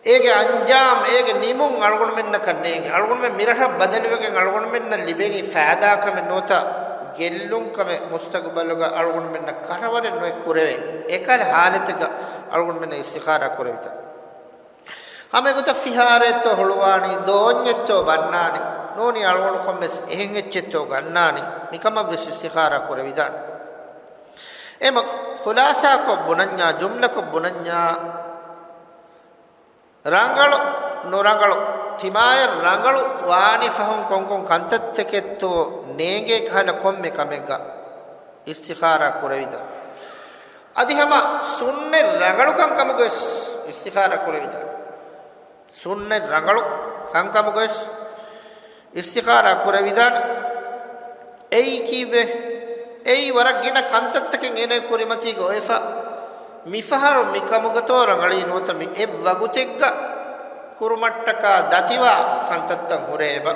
އޭގެ އަންޖާމް، އޭގެ ނިމުން އަޅުގަނޑުމެންނަކަށް ނޭނގެ. އަޅުގަނޑުމެން މިރަށަށް ބަދަލުވެގެން އަޅުގަނޑުމެންނަށް ލިބެނީ ފައިދާކަމެއް ނުވަތަ ގެއްލުންކަމެއް މުސްތަގުބަލުގަ އަޅުގަނޑުމެންނަށް ކަށަވަރެއް ނުވެ ކުރެވޭ. އެކަހަލަ ހާލަތެއްގަ އަޅުގަނޑުމެންނަށް އިސްތިޚާރާ ކުރެވިތަ؟ ހަމައެގޮތަށް ފިހާރައެއްތޯ ހުޅުވާނީ، ދޯންޏެއްތޯ ބަންނާނީ، ނޫނީ އަޅުގަނޑު ކޮންމެސް އެހެން އެއްޗެއްތޯ ގަންނާނީ، މިކަމަށްވެސް އިސްތިޚާރާ ކުރެވިދާނެ. އެމަ ޚުލާސާކޮށް ބުނަންޏާ، ޖުމްލަކޮށް ބުނަންޏާ، ރަނގަޅު ނުރަނގަޅު، ތިމާޔަށް ރަނގަޅު ވާނި ފަހުން ކޮންކޮން ކަންތައްތަކެއްތޯ ނޭނގޭ ކަހަލަ ކޮންމެ ކަމެއްގަ އިސްތިޚާރާ ކުރެވިދާނެ. އަދި ހަމަ ސުންނަތް ރަނގަޅު ކަންކަމުގައި ވެސް އިސްތިޚާރާ ކުރެވިދާނެ. ސުންނަތް ރަނގަޅު ކަންކަމުގައި ވެސް އިސްތިޚާރާ ކުރެވިދާނެ. އެއީ ކީއްވެ؟ އެއީ ވަރަށް ގިނަ ކަންތައްތަކެއް އޭނަގެ ކުރިމަތީގަ އޮވެފަ. މިފަހަރު މިކަމުގަތޯ ރަނގަޅީ ނުވަތަ މި އެއްވަގުތެއްގަ ކުރުމަށްޓަކާ ދަތިވާ ކަންތައްތައް ހުރޭ އެބަ.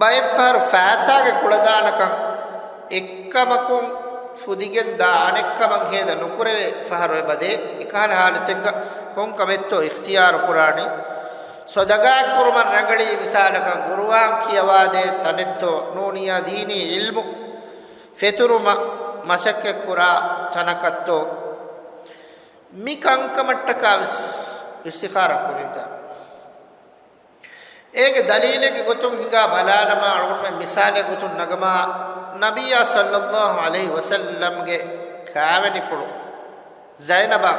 ބައެއްފަހަރު ފައިސާގެ ކުޅަދާނަކަން އެއްކަމަކުން ފުދިގެން ދާ އަނެއްކަމަށް ހޭދަ ނުކުރެވޭ ފަހަރު އެބަދޭ. އެކަހަލަ ހާލަތެއްގަ ކޮންކަމެއްތޯ އިޚްތިޔާރު ކުރާނީ؟ ޞަދަގާތް ކުރުމަށް ރަނގަޅީ މިސާލަކަށް ޤުރުއާން ކިޔަވާދޭ ތަނެއްތޯ ނޫނިޔާ ދީނީ ޢިލްމު ފެތުރުމަށް މަސައްކަތްކުރާ ތަނަކަށްތޯ؟ މި ކަންކަމަށްޓަކާ ވެސް އިސްތިޚާރާ ކުރެވިދާނެ. އޭގެ ދަލީލެއްގެ ގޮތުން ހިނގާ ބަލާލަމާ، އަޅުގަނޑުމެން މިސާލެއް ގޮތުން ނަގަމާ، ނަބިއްޔާ ޞައްލައްލާހު ޢަލައިހި ވަސައްލަމްގެ ކާވެނިފުޅު ޒައިނަބާ،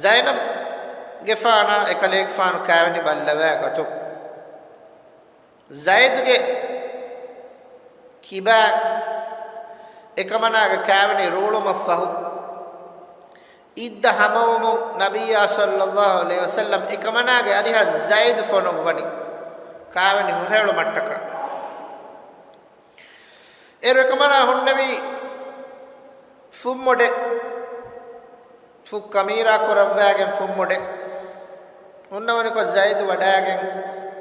ޒައިނަބްގެފާނާ އެކަލޭގެފާނު ކާވެނި ބައްލަވާ ގޮތުން، ޒައިދުގެ ކިބާ އެކަމަނާގެ ކާވެނި ރޫޅުމަށްފަހު، އިއްދަ ހަމަވުމުން ނަބިއްޔާ ޞައްލައްލާހު ޢަލައިހި ވަސައްލަމް އެކަމަނާގެ އަރިހަށް ޒައިދު ފޮނުއްވަނީ ކާވެނި ހުށަހެޅުމަށްޓަކާ. އޭރު އެކަމަނާ ހުންނެވީ ފުއްމޮޑެއް، ފުށް ކަމީރާ ކުރައްވާގެން ފުއްމޮޑެއް. ހުންނަވަނިކޮށް ޒައިދު ވަޑާގެން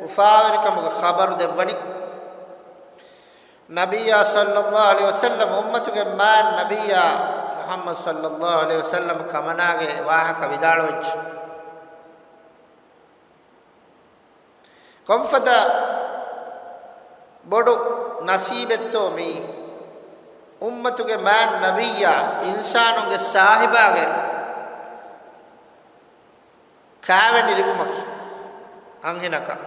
އުފާވެރިކަމުގެ ޚަބަރު ދެއްވަނީ. ނަބިއްޔާ ޞައްލައްލާހު ޢަލައިހި ވަސައްލަމް އުއްމަތުގެ މާތް ނަބިއްޔާ މުޙައްމަދު ޞައްލައްލާހު ޢަލައިހި ވަސައްލަމް ކަމަނާގެ ވާހަކަ ވިދާޅުވެއްޖެ. ކޮންފަދަ ބޮޑު ނަސީބެއްތޯ މީ އުއްމަތުގެ މާތް ނަބިއްޔާ އިންސާނުންގެ ސާހިބާގެ ކާވެނި ލިބުމަކީ އަންހެނަކަށް.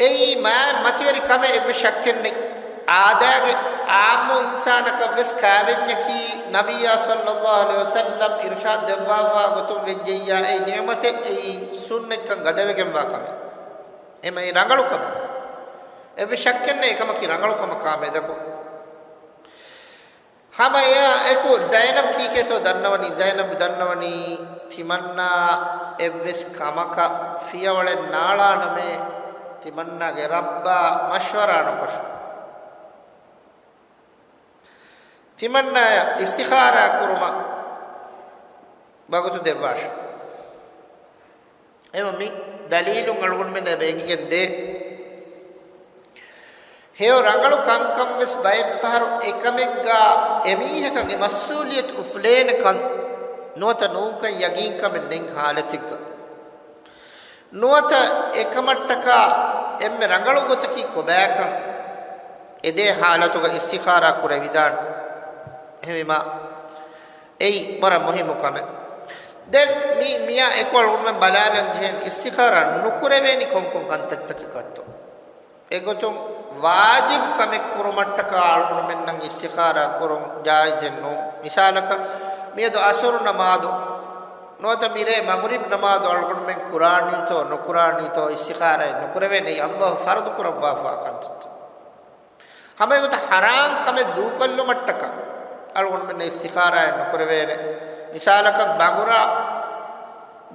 އެއީ މާތް މަތިވެރި ކަމެއް، އެއްވެސް ޝައްކެއް ނެތް. އާދައިގެ އާއްމު އިންސާނަކަށް ވެސް ކާވެންޏަކީ ނަބިއްޔާ ޞައްލައްލާހު ޢަލައިހި ވަސައްލަމް އިރުޝާދު ދެއްވާފާ ގޮތުން ވެއްޖެއްޔާ އެއީ ނިޢުމަތެއް، އެއީ ސުންނަތްކަން ގަދަވެގެންވާ ކަމެއް. އެމައި ރަނގަޅު ކަމެއް. އެއްވެސް ޝައްކެއް ނެތް އެކަމަކީ ރަނގަޅު ކަމަކާ މެދަކު. ހަމަ އެއާ އެކު ޒައިނަބް ކީކޭތޯ ދަންނަވަނީ، ޒައިނަބް ދަންނަވަނީ ތިމަންނާ އެއްވެސް ކަމަކަށް ފިޔަވަޅެއް ނާޅާނަމޭ، ތިމަންނާގެ ރައްބާ މަޝްވަރާ ނުކޮށް، ތިމަންނާޔަށް އިސްތިޚާރާ ކުރުމަށް ވަގުތު ދެއްވާށި. އެމަ މި ދަލީލުން އަޅުގަނޑުމެން އެބަ އެނގިގެން ދޭ. ހެޔޮ ރަނގަޅު ކަންކަން ވެސް ބައެއްފަހަރު އެކަމެއްގާ އެމީހަކަށް އެ މަސްއޫލިއްޔަތު އުފުލޭނެ ކަން ނުވަތަ ނޫންކަން ޔަގީންކަމެއް ނެތް ހާލަތެއްގަ ނުވަތަ އެކަމަށްޓަކާ އެންމެ ރަނގަޅު ގޮތަކީ ކޮބާކަން އެދޭ ހާލަތުގަ އިސްތިޚާރާ ކުރެވިދާނެ. އެހެންވީމާ، އެއީ ވަރަށް މުހިއްމު ކަމެއް. ދެން މި، މިއާ އެކު އަޅުގަނޑުމެން ބަލާލަން ޖެހޭނެ އިސްތިޚާރާ ނުކުރެވޭނީ ކޮންކޮން ކަންތައްތަކަކަށްތޯ؟ އެގޮތުން ވާޖިބު ކަމެއް ކުރުމަށްޓަކާ އަޅުގަނޑުމެންނަށް އިސްތިޚާރާ ކުރުން ޖާއިޒެއް ނޫން. މިސާލަކަށް، މިއަދު އަސުރު ނަމާދު ނުވަތަ މިރޭ މަޣްރިބް ނަމާދު އަޅުގަނޑުމެން ކުރާނީތޯ ނުކުރާނީތޯ އިސްތިޚާރާއެއް ނުކުރެވޭނެ. އެއީ ﷲ ފަރުޟު ކުރައްވާފާ ކަންތައްތައް. ހަމައެގޮތަށް ޙަރާން ކަމެއް ދޫކޮށްލުމަށްޓަކާ އަޅުގަނޑުމެންނަށް އިސްތިޚާރާއެއް ނުކުރެވޭނެ. މިސާލަކަށް ބަނގުރާ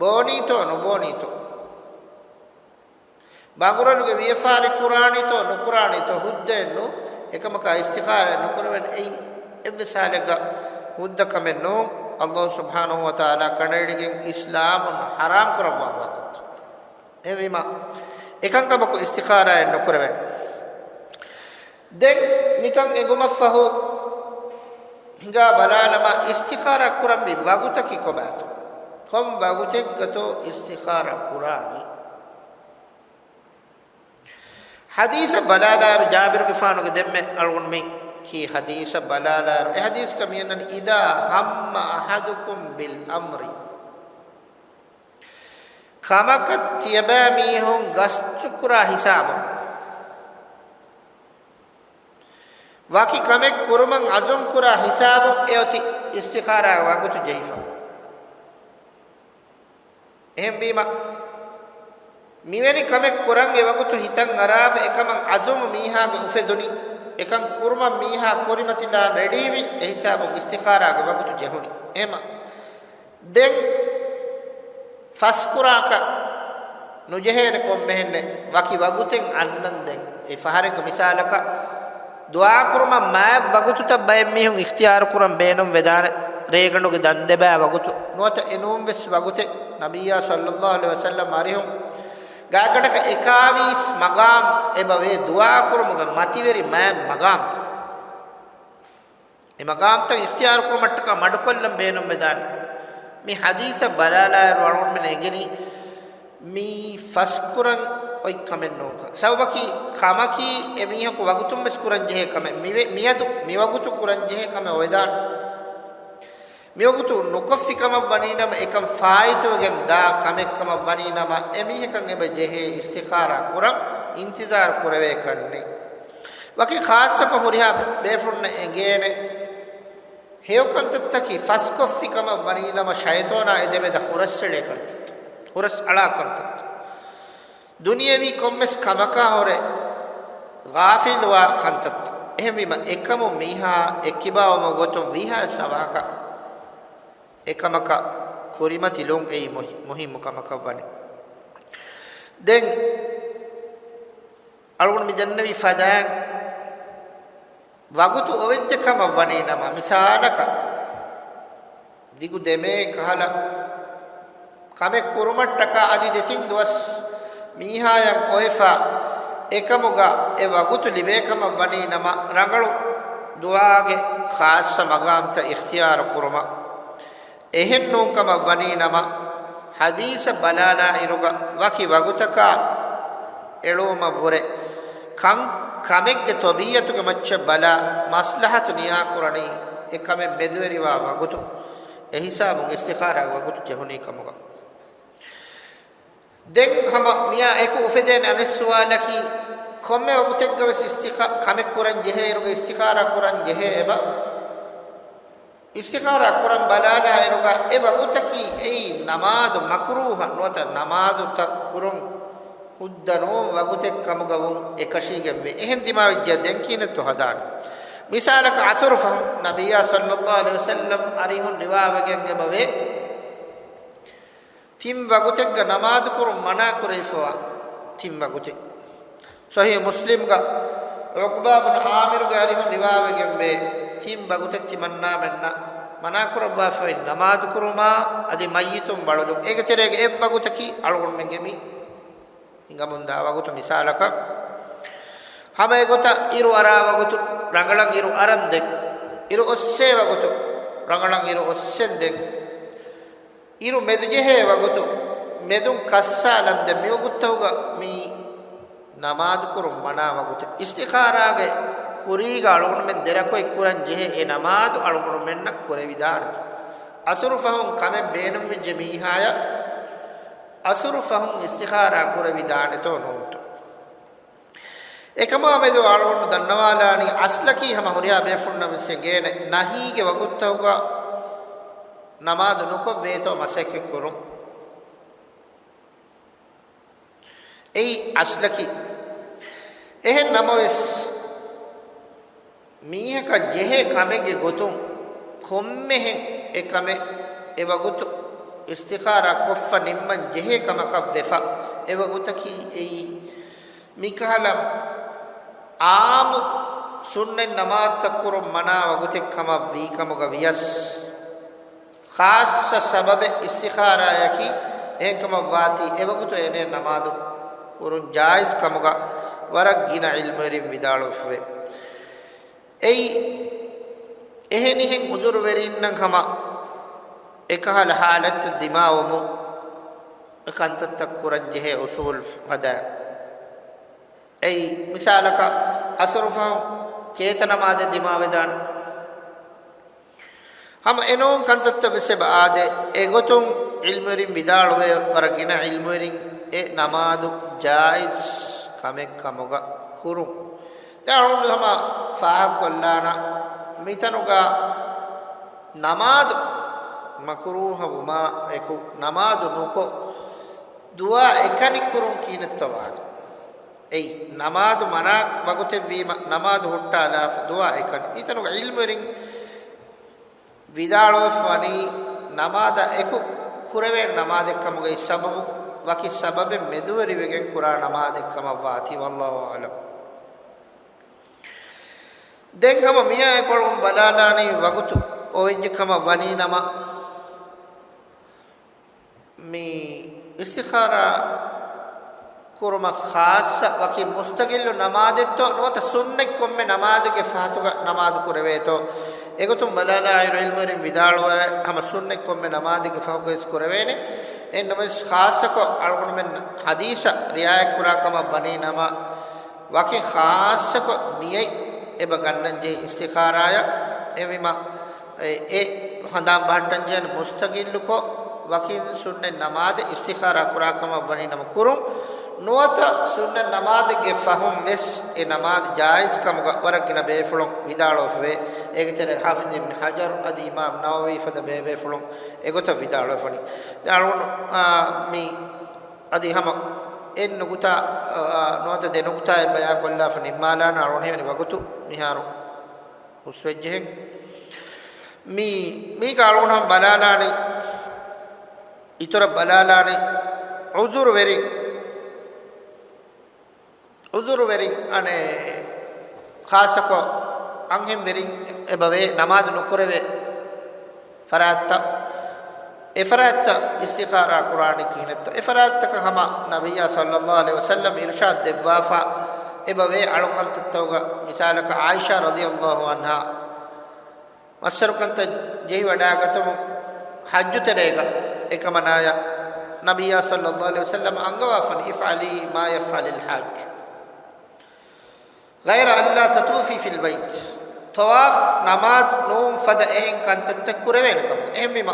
ބޯނީތޯ ނުބޯނީތޯ؟ ބަނގުރަނުގެ ވިޔަފާރި ކުރާނީތޯ ނުކުރާނީތޯ ހުއްދައެއް ނޫން. އެކަމަކާ އިސްތިޚާރާއެއް ނުކުރެވޭނެ. އެއީ އެއްވެސް ހާލެއްގަ ހުއްދަ ކަމެއް ނޫން. ﷲ ސުބްޙާނަހޫ ވަތަޢާލާ ކަނޑައެޅިގެން އިސްލާމުން ޙަރާމް ކުރައްވާފާ ކަންތައް. އެހެންވީމާ، އެކަންކަމަކު އިސްތިޚާރާއެއް ނުކުރެވޭނެ. ދެން މިކަން އެނގުމަށްފަހު ހިނގާ ބަލާލަމާ، އިސްތިޚާރާ ކުރަންވީ ވަގުތަކީ ކޮބާތޯ؟ ކޮން ވަގުތެއްގަތޯ އިސްތިޚާރާ ކުރާނީ؟ ޙަދީޘަށް ބަލާލާއިރު، ޖާބިރުގެފާނުގެ ދެންމެ އަޅުގަނޑު މި ކީ ޙަދީޘަށް ބަލާލާއިރު، އެ ޙަދީޘްގަ މިއަންނަނީ، إذا هم أحدكم بالأمر، ކަމަކަށް ތިޔަބައިމީހުން ގަސްތުކުރާ ހިސާބުން، ވަކި ކަމެއް ކުރުމަށް ޢަޒުމް ކުރާ ހިސާބުން އެއޮތީ އިސްތިޚާރާ ވަގުތު ޖެހިފަ. އެހެންވީމަ، މިވެނި ކަމެއް ކުރަން އެ ވަގުތު ހިތަށް އަރާފަ އެކަމަށް ޢަޒުމު މީހާގެ އުފެދުނީ، އެކަން ކުރުމަށް މީހާ ކުރިމަތިލާން ރެޑީވި، އެހިސާބުން އިސްތިޚާރާގެ ވަގުތު ޖެހުނީ. އެހެމަ ދެން ފަސްކުރާކަށް ނުޖެހޭނެ ކޮންމެހެންނެއް ވަކި ވަގުތެއް އަންނަން. ދެން އެ ފަހަރެއްގެ މިސާލަކަށް ދުޢާ ކުރުމަށް މާތް ވަގުތުތައް ބައެއް މީހުން އިޚްތިޔާރު ކުރަން ބޭނުން ވެދާނެ. ރޭގަނޑުގެ ދަންދެބާ ވަގުތު ނުވަތަ އެނޫން ވެސް ވަގުތެއް. ނަބިއްޔާ ޞައްލައްލާހު ޢަލައިހި ވަސައްލަމް އަރިހުން ގާތްގަނޑަކަށް އެކާވީސް މަގާމް އެބަ ވޭ ދުޢާ ކުރުމުގެ މަތިވެރި މާތް މަގާމްތައް. އެ މަގާމްތައް އިޚްތިޔާރު ކުރުމަށްޓަކާ މަޑުކޮށްލަން ބޭނުން ވެދާނެ. މި ޙަދީޘަށް ބަލާލާއިރު އަޅުގަނޑުމެން އެނގެނީ މީ ފަސްކުރަން އޮތް ކަމެއް ނޫންކަން. ސަބަބަކީ ކަމަކީ އެ މީހަކު ވަގުތުން ވެސް ކުރަން ޖެހޭ ކަމެއް. މިވެ-، މިއަދު މި ވަގުތު ކުރަން ޖެހޭ ކަމެއް އޮވެދާނެ. މިވަގުތު ނުކޮށްފި ކަމަށް ވަނީ ނަމަ، އެކަން ފާއިތުވެގެން ދާ ކަމެއް ކަމަށް ވަނީ ނަމަ، އެމީހަކަށް އެބަ ޖެހޭ އިސްތިޚާރާ ކުރަން އިންތިޒާރު ކުރެވޭކަށް ނެތް. ވަކި ޚާއްޞަކޮށް ހުރިހާ ބޭފުޅުންނަށް އެނގޭނެ، ހެޔޮ ކަންތައްތަކީ ފަސްކޮށްފި ކަމަށް ވަނީ ނަމަ، ޝައިޠޯނާ އެދެމެދަށް ހުރަސްއެޅޭ ކަންތައްތައް، ހުރަސް އަޅާ ކަންތައްތައް. ދުނިޔެވީ ކޮންމެސް ކަމަކާ ހުރެ ޣާފިލުވާ ކަންތައްތައް. އެހެންވީމަ، އެކަމު މީހާ އެއްކިބާވުމުގެ ގޮތުން ވީހާވެސް އަވަހަކަށް އެކަމަކަށް ކުރިމަތިލުން އެއީ މުހި-، މުހިއްމު ކަމަކަށް ވަނީ. ދެން އަޅުގަނޑު މި ދެންނެވި ފަދައިން ވަގުތު އޮވެއްޖެ ކަމަށް ވަނީ ނަމަ، މިސާލަކަށް ދިގު ދެމޭ ކަހަލަ ކަމެއް ކުރުމަށްޓަކާ އަދި ދެތިން ދުވަސް މީހާޔަށް އޮވެފަ، އެކަމުގަ އެ ވަގުތު ލިބޭ ކަމަށް ވަނީ ނަމަ، ރަނގަޅު ދުޢާގެ ޚާއްޞަ މަގާމްތައް އިޚްތިޔާރު ކުރުމަށް. އެހެން ނޫން ކަމަށް ވަނީ ނަމަ، ޙަދީޘަށް ބަލާލާ އިރުގަ ވަކި ވަގުތަކާ އެޅުވުމަށްވުރެ، ކަން ކަމެއްގެ ޠަބީޢަތުގެ މައްޗަށް ބަލާ، މަސްލަޙަތު ނިޔާކުރަނީ އެ ކަމެއް މެދުވެރިވާ ވަގުތު. އެހިސާބުން އިސްތިޚާރާގެ ވަގުތު ޖެހުނީ ކަމުގަ. ދެން ހަމަ މިއާ އެކު އުފެދޭނެ އަނެއް ސުވާލަކީ، ކޮންމެ ވަގުތެއްގަވެސް އިސްތިޚާ-، ކަމެއް ކުރަން ޖެހޭ އިރުގަ އިސްތިޚާރާ ކުރަން ޖެހޭ އެބަ؟ އިސްތިޚާރާ ކުރަން ބަލާލާ އިރުގަ އެ ވަގުތަކީ އެއީ ނަމާދު މަކުރޫހަށް ނުވަތަ ނަމާދުތައް ކުރުން ހުއްދަ ނޫން ވަގުތެއް ކަމުގަ ވުން އެކަށީގެންވޭ. އެހެން ދިމާވެއްޖެ ދެން ކިހިނެއްތޯ ހަދާނެ؟ މިސާލަކަށް ޢަޞުރު ފަހުން ނަބިއްޔާ ޞައްލައްލާހު ޢަލައިހި ވަސައްލަމް އަރިހުން ރިވާވެގެން އެބަވޭ. ތިން ވަގުތެއްގަ ނަމާދުކުރުން މަނާކުރެވިފަވާ ތިން ވަގުތެއް. ޞަޙީޙު މުސްލިމްގަ ޢުޤްބާ ބުނު ޢާމިރުގެ އަރިހުން ރިވާވެގެންވޭ، ތިން ވަގުތެއް ތިމަންނާމެންނަށް މަނާކުރައްވާފައި ނަމާދުކުރުމާ އަދި މައްޔިތުން ވަޅުލުން. އޭގެ ތެރޭގަ އެއްވަގުތަކީ އަޅުގަނޑުމެންގެ މި ހިނގަމުންދާ ވަގުތު. މިސާލަކަށް، ހަމަ އެގޮތަށް އިރު އަރާ ވަގުތު، ރަނގަޅަށް އިރު އަރަން ދެން، އިރު އޮއްސޭ ވަގުތު، ރަނގަޅަށް އިރު އޮއްސެން ދެން، އިރު މެދުޖެހޭ ވަގުތު، މެދުން ކައްސާލަން ދެން، މިވަގުތުތަކުގަ މީ ނަމާދުކުރުން މަނާ ވަގުތެއް. އިސްތިޚާރާގެ ކުރީގަ އަޅުގަނޑުމެން ދެރަކޮށް ކުރަން ޖެހޭ އެ ނަމާދު އަޅުގަނޑުމެންނަށް ކުރެވިދާނެތޯ؟ އަސުރު ފަހުން ކަމެއް ބޭނުންވެއްޖެ މީހާޔަށް އަސުރު ފަހުން އިސްތިޚާރާ ކުރެވިދާނެތޯ ނޫންތޯ؟ އެކަމާ މެދު އަޅުގަނޑު ދަންނަވާލާނީ، އަސްލަކީ ހަމަ ހުރިހާ ބޭފުޅުންނަށް ވެސް އެނގޭނެ، ނަހީގެ ވަގުތުތަކުގަ ނަމާދު ނުކޮށް ވޭތޯ މަސައްކަތް ކުރުން. އެއީ އަސްލަކީ. އެހެން ނަމަވެސް، މީހަކަށް ޖެހޭ ކަމެއްގެ ގޮތުން ކޮންމެހެން އެ ކަމެއް އެ ވަގުތު އިސްތިޚާރާ ކޮށްފަ ނިންމަން ޖެހޭ ކަމަކަށް ވެފަ. އެ ވަގުތަކީ އެއީ މިކަހަލަ އާއްމު ސުންނަތް ނަމާދުތައް ކުރުން މަނާ ވަގުތެއް ކަމަށް ވީ ކަމުގަ ވިޔަސް، ޚާއްޞަ ސަބަބެއް އިސްތިޚާރާޔަކީ އެހެންކަމަށް ވާތީ، އެވަގުތު އޭނަ ނަމާދު ކުރުން ޖާއިޒް ކަމުގަ ވަރަށް ގިނަ ޢިލްމުވެރިން ވިދާޅުވެފަވޭ. އެއީ، އެހެނިހެން ޢުޛުރުވެރީންނަށް ހަމަ އެކަހަލަ ޙާލަތްތައް ދިމާވުމުން އެ ކަންތައްތައް ކުރަން ޖެހޭ އުޞޫލު ހަދާ. އެއީ، މިސާލަކަށް، އަސުރު ފަހުން ކޭތަ ނަމާދެއް ދިމާވެދާނެ. ހަމަ އެނޫން ކަންތައްތައް ވެސް އެބަ އާދޭ. އެގޮތުން ޢިލްމުވެރިން ވިދާޅުވޭ، ވަރަށް ގިނަ ޢިލްމުވެރިން އެ ނަމާދު ޖާއިޒް ކަމެއް ކަމުގަ ކުރުން. ދެން އަޅުގަނޑު ހަމަ ފާހަގަކޮށްލާނަން، މިތަނުގަ ނަމާދު މަކުރޫހަ ވުމާ އެކު، ނަމާދު ނުކޮށް، ދުޢާ އެކަނި ކުރުން ކިހިނެއްތޯ ވާނެ؟ އެއީ، ނަމާދު މަނާ ވަގުތެއްވީމަ، ނަމާދު ހުއްޓާލާފަ ދުޢާ އެކަނި. އިތަނުގަ ޢިލްމުވެރިން ވިދާޅުވެފަ ވަނީ، ނަމާދަށް އެކު ކުރެވޭނެ ނަމާދެއްކަމުގައި ސަބަބު، ވަކި ސަބަބެއް މެދުވެރިވެގެން ކުރާ ނަމާދެއްކަމަށްވާތީ، ވައްލާހު އަޢުލަމް. ދެން ހަމަ މިއާ އެކޮޅުން ބަލާލާނީ ވަގުތު އޮވެއްޖެ ކަމަށް ވަނީ ނަމަ، މި އިސްތިޚާރާ ކުރުމަށް ޚާއްޞަ ވަކި މުސްތަގިއްލު ނަމާދެއްތޯ ނުވަތަ ސުންނަތް ކޮންމެ ނަމާދެއްގެ ފަހަތުގަ ނަމާދު ކުރެވޭތޯ؟ އެގޮތުން ބަލާލާއިރު ޢިލްމުވެރިން ވިދާޅުވޭ ހަމަ ސުންނަތް ކޮންމެ ނަމާދެއްގެ ފަހުގައި ވެސް ކުރެވޭނެ. އެހެން ނަމަވެސް ޚާއްޞަކޮށް އަޅުގަނޑުމެން ޙަދީޘަށް ރިޢާޔަތް ކުރާ ކަމަށް ވަނީ ނަމަ، ވަކި ޚާއްޞަކޮށް ނިޔަތް އެބަ ގަންނަން ޖެހި އިސްތިޚާރާޔަށް އެވީމަ، އެ، އެ ހަނދާން ބަހައްޓަން ޖެހޭނެ މުސްތަގިއްލުކޮށް ވަކިން ސުންނަތް ނަމާދެއް އިސްތިޚާރާ ކުރާ ކަމަށް ވަނީ ނަމަ ކުރުން، ނުވަތަ ސުންނަތް ނަމާދެއްގެ ފަހުން ވެސް އެ ނަމާދު ޖާއިޒް ކަމުގަ ވަރަށް ގިނަ ބޭފުޅުން ވިދާޅުވެފަވޭ. އޭގެ ތެރޭ ޙާފިޡު އިބްނު ޙަޖަރު އަދި އިމާމް ނަވަވީ ފަދަ ބޭބޭފުޅުން އެގޮތަށް ވިދާޅުވެފަނީ. ދެން އަޅުގަނޑު، އާ، މި އަދި ހަމަ އެއް ނުކުތާ، އާ، ނުވަތަ ދެ ނުކުތާއެއް ބަޔާންކޮށްލާފަ ނިންމާލާނަ އަޅުގަނޑު ހެވެނި ވަގުތު މިހާރު ހުސްވެއްޖެހެން. މީ، މީގަ އަޅުގަނޑު ހަމަ ބަލާލާނީ، އިތުރަށް ބަލާލާނީ ޢުޛުރުވެރިން، ޢުޛުރުވެރިން އަނެއް ޚާއްޞަކޮށް އަންހެންވެރިން އެބަވޭ ނަމާދު ނުކުރެވޭ ފަރާތްތައް، އެ ފަރާތްތައް އިސްތިޚާރާ ކުރާނީ ކިހިނެއްތޯ؟ އެ ފަރާތްތަކަށް ހަމަ ނަބިއްޔާ ޞައްލައްލާހު ޢަލައިހި ވަސައްލަމް އިރުޝާދު ދެއްވާފަ އެބަވޭ އަޅުކަންތައްތަކުގަ، މިސާލަކަށް ޢާއިޝާ ރަޟިޔައްލާހު ޢަންހާ މައްސަރުކަންތައް ޖެހިވަޑާގަތުމުން ޙައްޖު ތެރޭގަ އެކަމަނާޔަށް ނަބިއްޔާ ޞައްލައްލާހު ޢަލައިހި ވަސައްލަމް އަންގަވާފަނި، افعلي ما يفعل الحاج. غير ألا تطوفي في البيت. ޠަވާފް، ނަމާދު ނޫން ފަދަ އެހެން ކަންތައްތައް ކުރެވޭނެ ކަމަށް. އެހެންވީމަ،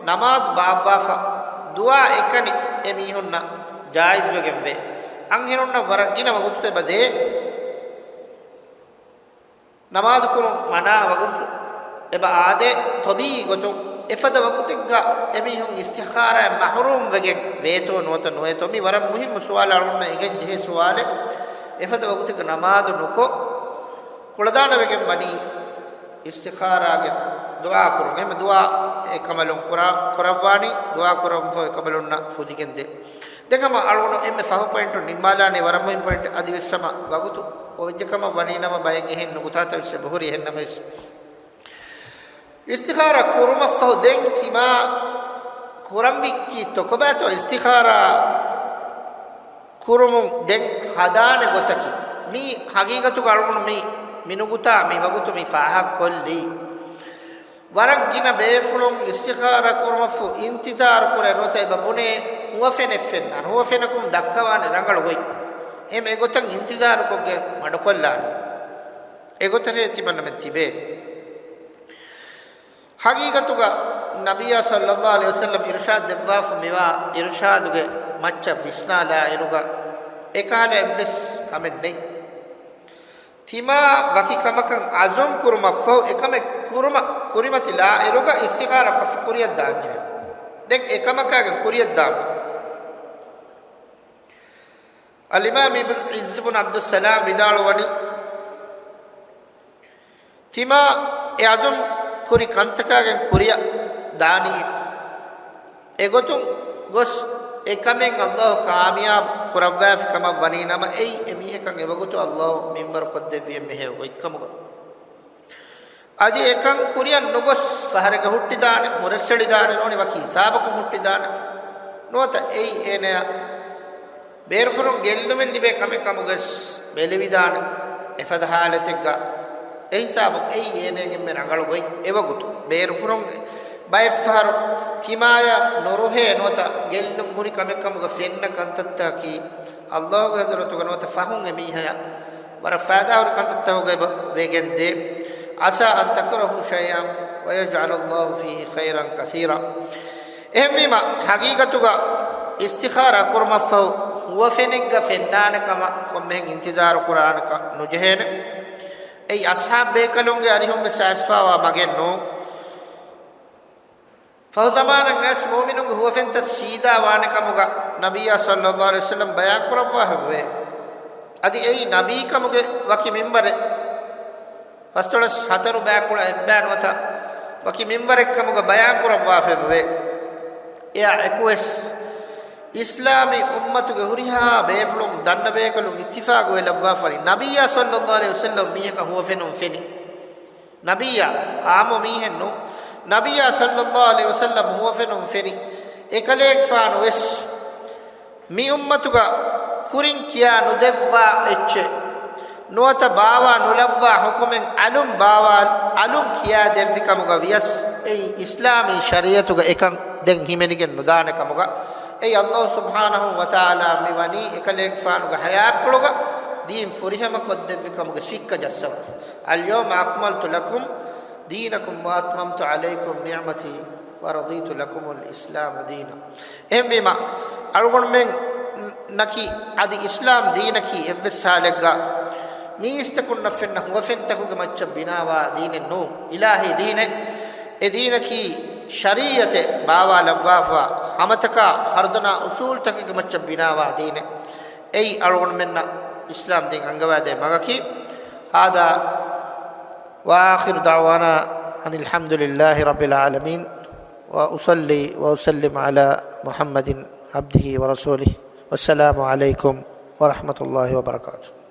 ނަމާދު ބާއްވާފަ، ދުޢާ އެކަނި އެ މީހުންނަށް ޖާއިޒްވެގެން ވޭ. އަންހެނުންނަށް ވަރަށް ގިނަ ވަގުތު އެބަ ދޭ. ނަމާދު ކުރުން މަނާ ވަގުތު އެބަ އާދޭ. ޠަބީޢީ ގޮތުން އެފަދަ ވަގުތެއްގަ އެމީހުން އިސްތިޚާރާއަށް މަޙްރޫމް ވެގެން ވޭތޯ ނުވަތަ ނުވޭތޯ؟ މި ވަރަށް މުހިއްމު ސުވާލެއް، އަޅުގަނޑަށް އެނގެން ޖެހޭ ސުވާލެއް. އެފަދަ ވަގުތެއްގަ ނަމާދު ނުކޮށް، ކުޅަދާނަވެގެން ވަނީ އިސްތިޚާރާގެ ދުޢާ ކުރުން. އެހެން ދުޢާ އެކަމަލުން ކުރާ، ކުރައްވާނީ، ދުޢާ ކުރަންފަހު އެކަމަލުންނަށް ފުދިގެން ދޭ. ދެން ހަމަ އަޅުގަނޑު އެންމެ ފަހު ޕޮއިންޓު ނިންމާލާނީ، ވަރަށް މުހިންމު ޕޮއިންޓް. އަދިވެސް ހަމަ ވަގުތު އޮވެއްޖެ ކަމަށް ވަނީ ނަމަ، ބައެއް އެހެން ނުކުތާތައް ވެސް އެބަހުރި. އެހެން ނަމަވެސް، އިސްތިޚާރާ ކުރުމަށްފަހު ދެން ތިމާ ކުރަންވީ ކީއްތޯ؟ ކޮބާތޯ އިސްތިޚާރާ ކުރުމުން ދެން ހަދާނެ ގޮތަކީ؟ މީ ހަގީގަތުގަ އަޅުގަނޑު މި، މި ނުކުތާ މި ވަގުތު މި ފާހަގަކޮށްލީ. ވަރަށް ގިނަ ބޭފުޅުން އިސްތިޚާރާ ކުރުމަށްފަހު އިންތިޒާރު ކުރޭ ނުވަތަ އެބަ ބުނޭ ހުވަފެނެއް ފެންނާނެ. ހުވަފެނަކުން ދައްކަވާނެ ރަނގަޅު ގޮތް. އެހެން އެގޮތަށް އިންތިޒާރުކޮށްގެން މަޑުކޮށްލާނެ. އެގޮތަށޭ ތިމަންނަމެން ތިބޭނެ. ހަގީގަތުގަ ނަބިއްޔާ ޞައްލައްލާހު ޢަލައިހި ވަސައްލަމް އިރުޝާދު ދެއްވާފަ މިވާ އިރުޝާދުގެ މައްޗަށް ވިސްނާލާއިރުގަ އެކަހަލަ އެއްވެސް ކަމެއް ނެތް. ތިމާ ވަކި ކަމަކަށް އަޒުމް ކުރުމަށްފަހު އެކަމެއް ކުރުމަށް ކުރިމަތިލާ އިރުގަ އިސްތިޚާރާ ކޮށްފަ ކުރިއަށް ދާންޖެހޭ. ދެން އެކަމަކާގެން ކުރިއަށް ދާން. އަލްއިމާމް އިބްނު ޢިއްޒު ބުނު ޢަބްދުއްސަލާމް ވިދާޅުވަނީ، ތިމާ އެ އަޒުމް ކުރި ކަންތަކާގެން ކުރިއަށް ދާނީ. އެގޮތުން ގޮސް އެކަމެއް އައްލާހު ކާމިޔާބު ކުރައްވާފި ކަމަށް ވަނީ ނަމަ، އެއީ އެމީހަކަށް އެވަގުތު އައްލާހު މިންވަރު ކޮށްދެއްވި އެންމެހައި ގޮތްކަމުގަ. އަދި އެކަން ކުރިއަށް ނުގޮސް ފަހަރެއްގަ ހުއްޓިދާނެ، ހުރަސްއެޅިދާނެ، ނޫނީ ވަކި ހިސާބަކުން ހުއްޓިދާނެ. ނުވަތަ އެއީ އޭނަޔަށް ބޭރުފުރުން ގެއްލުމެއް ލިބޭ ކަމެއް ކަމުގަސް ބެލެވިދާނެ. އެފަދަ ހާލަތެއްގަ އެހިސާބުން އެއީ އޭނަޔަށް އެންމެ ރަނގަޅު ގޮތް. އެވަގުތު ބޭރުފުރުން ބައެއްފަހަރު ތިމާޔަށް ނުރުހޭ ނުވަތަ ގެއްލުން ހުރި ކަމެއް ކަމުގަ ފެންނަ ކަންތައްތަކަކީ އައްލާހުގެ ޙަޟްރަތުގަ ނުވަތަ ފަހުން އެމީހަޔަށް ވަރަށް ފައިދާހުރި ކަންތައްތަކުގައި ވެގެންދޭ. عسى أن تكرهوا شيئا ويجعل الله فيه خيرا كثيرا. އެހެންވީމަ، ހަގީގަތުގަ އިސްތިޚާރާ ކުރުމަށްފަހު ހުވަފެނެއްގަ ފެންނާނެ ކަމަށް ކޮންމެހެން އިންތިޒާރު ކުރާނެކަން ނުޖެހޭނެ. އެއީ އަޞްޙާބު ބޭކަލުންގެ އަރިހުންވެސް އައިސްފާވާ މަގެއް ނޫން. ފަހު ޒަމާނަށް ނަސް މުއުމިނުންގެ ހުވަފެންތައް ސީދާ ވާނެ ކަމުގަ ނަބިއްޔާ ޞައްލައްލާހު ޢަލައިހި ވަސައްލަމް ބަޔާން ކުރައްވާފައެވެ. އަދި އެއީ ނަބީކަމުގެ ވަކި މިންވަރެއް. ފަސްދޮޅަސް ހަތަރު ބައިކުޅަ އެއްބައި ނުވަތަ ވަކި މިންވަރެއްކަމުގަ ބަޔާންކުރައްވާފައެވެ. އެއާ އެކުވެސް، އިސްލާމީ އުއްމަތުގެ ހުރިހާ ބޭފުޅުން ދަންނަ ބޭކަލުން އިއްތިފާގުވެލައްވާފައި، ނަބިއްޔާ ޞައްލައްލާހު ޢަލައިހި ވަސައްލަމަ މީހަކަށް ހުވަފެނުން ފެނި. ނަބިއްޔާ، އާއްމު މީހެއްނު، ނަބިއްޔާ ޞައްލައްލާހު ޢަލައިހި ވަސައްލަމަ ހުވަފެނުން ފެނި. އެކަލޭގެފާނު ވެސް މި އުއްމަތުގަ ކުރިން ކިޔާ ނުދެއްވާ އެއްޗެއް ނުވަތަ ބާވާ ނުލައްވާ ޙުކުމެއް އަލުން ބާވާ، އަލުން ކިޔާ ދެއްވި ކަމުގަ ވިޔަސް، އެއީ އިސްލާމީ ޝަރީޢަތުގަ އެކަން ދެން ހިމެނިގެން ނުދާނެ ކަމުގަ. އެއީ ﷲ ސުބްޙާނަހޫ ވަތަޢާލާ މި ވަނީ އެކަލޭގެފާނުގެ ޙަޔާތްޕުޅުގަ ދީން ފުރިހަމަ ކޮށްދެއްވި ކަމުގެ ސިއްކަ ޖައްސަވާފަ. اليوم أكملت لكم دينكم وأتممت عليكم نعمتي ورضيت لكم الإسلام دينا. އެހެންވީމަ، އަޅުގަނޑުމެންނަކީ އަދި އިސްލާމް ދީނަކީ އެއްވެސް ހާލެއްގަ މީސްތަކުންނަށް ފެންނަ ހުވަފެންތަކުގެ މައްޗަށް ބިނާވާ ދީނެއް ނޫން. އިލާހީ ދީނެއް. އެ ދީނަކީ ޝަރީޢަތެއް ބާވާލައްވާފަ، ހަމަތަކާ ހަރުދަނާ އުޞޫލުތަކެއްގެ މައްޗަށް ބިނާވާ ދީނެއް. އެއީ އަޅުގަނޑުމެންނަށް އިސްލާމް ދީން އަންގަވާދޭ މަގަކީ. هذا وآخر دعوانا أن الحمد لله رب العالمين، وأصلي وأسلم على محمد عبده ورسوله، والسلام عليكم ورحمة الله وبركاته.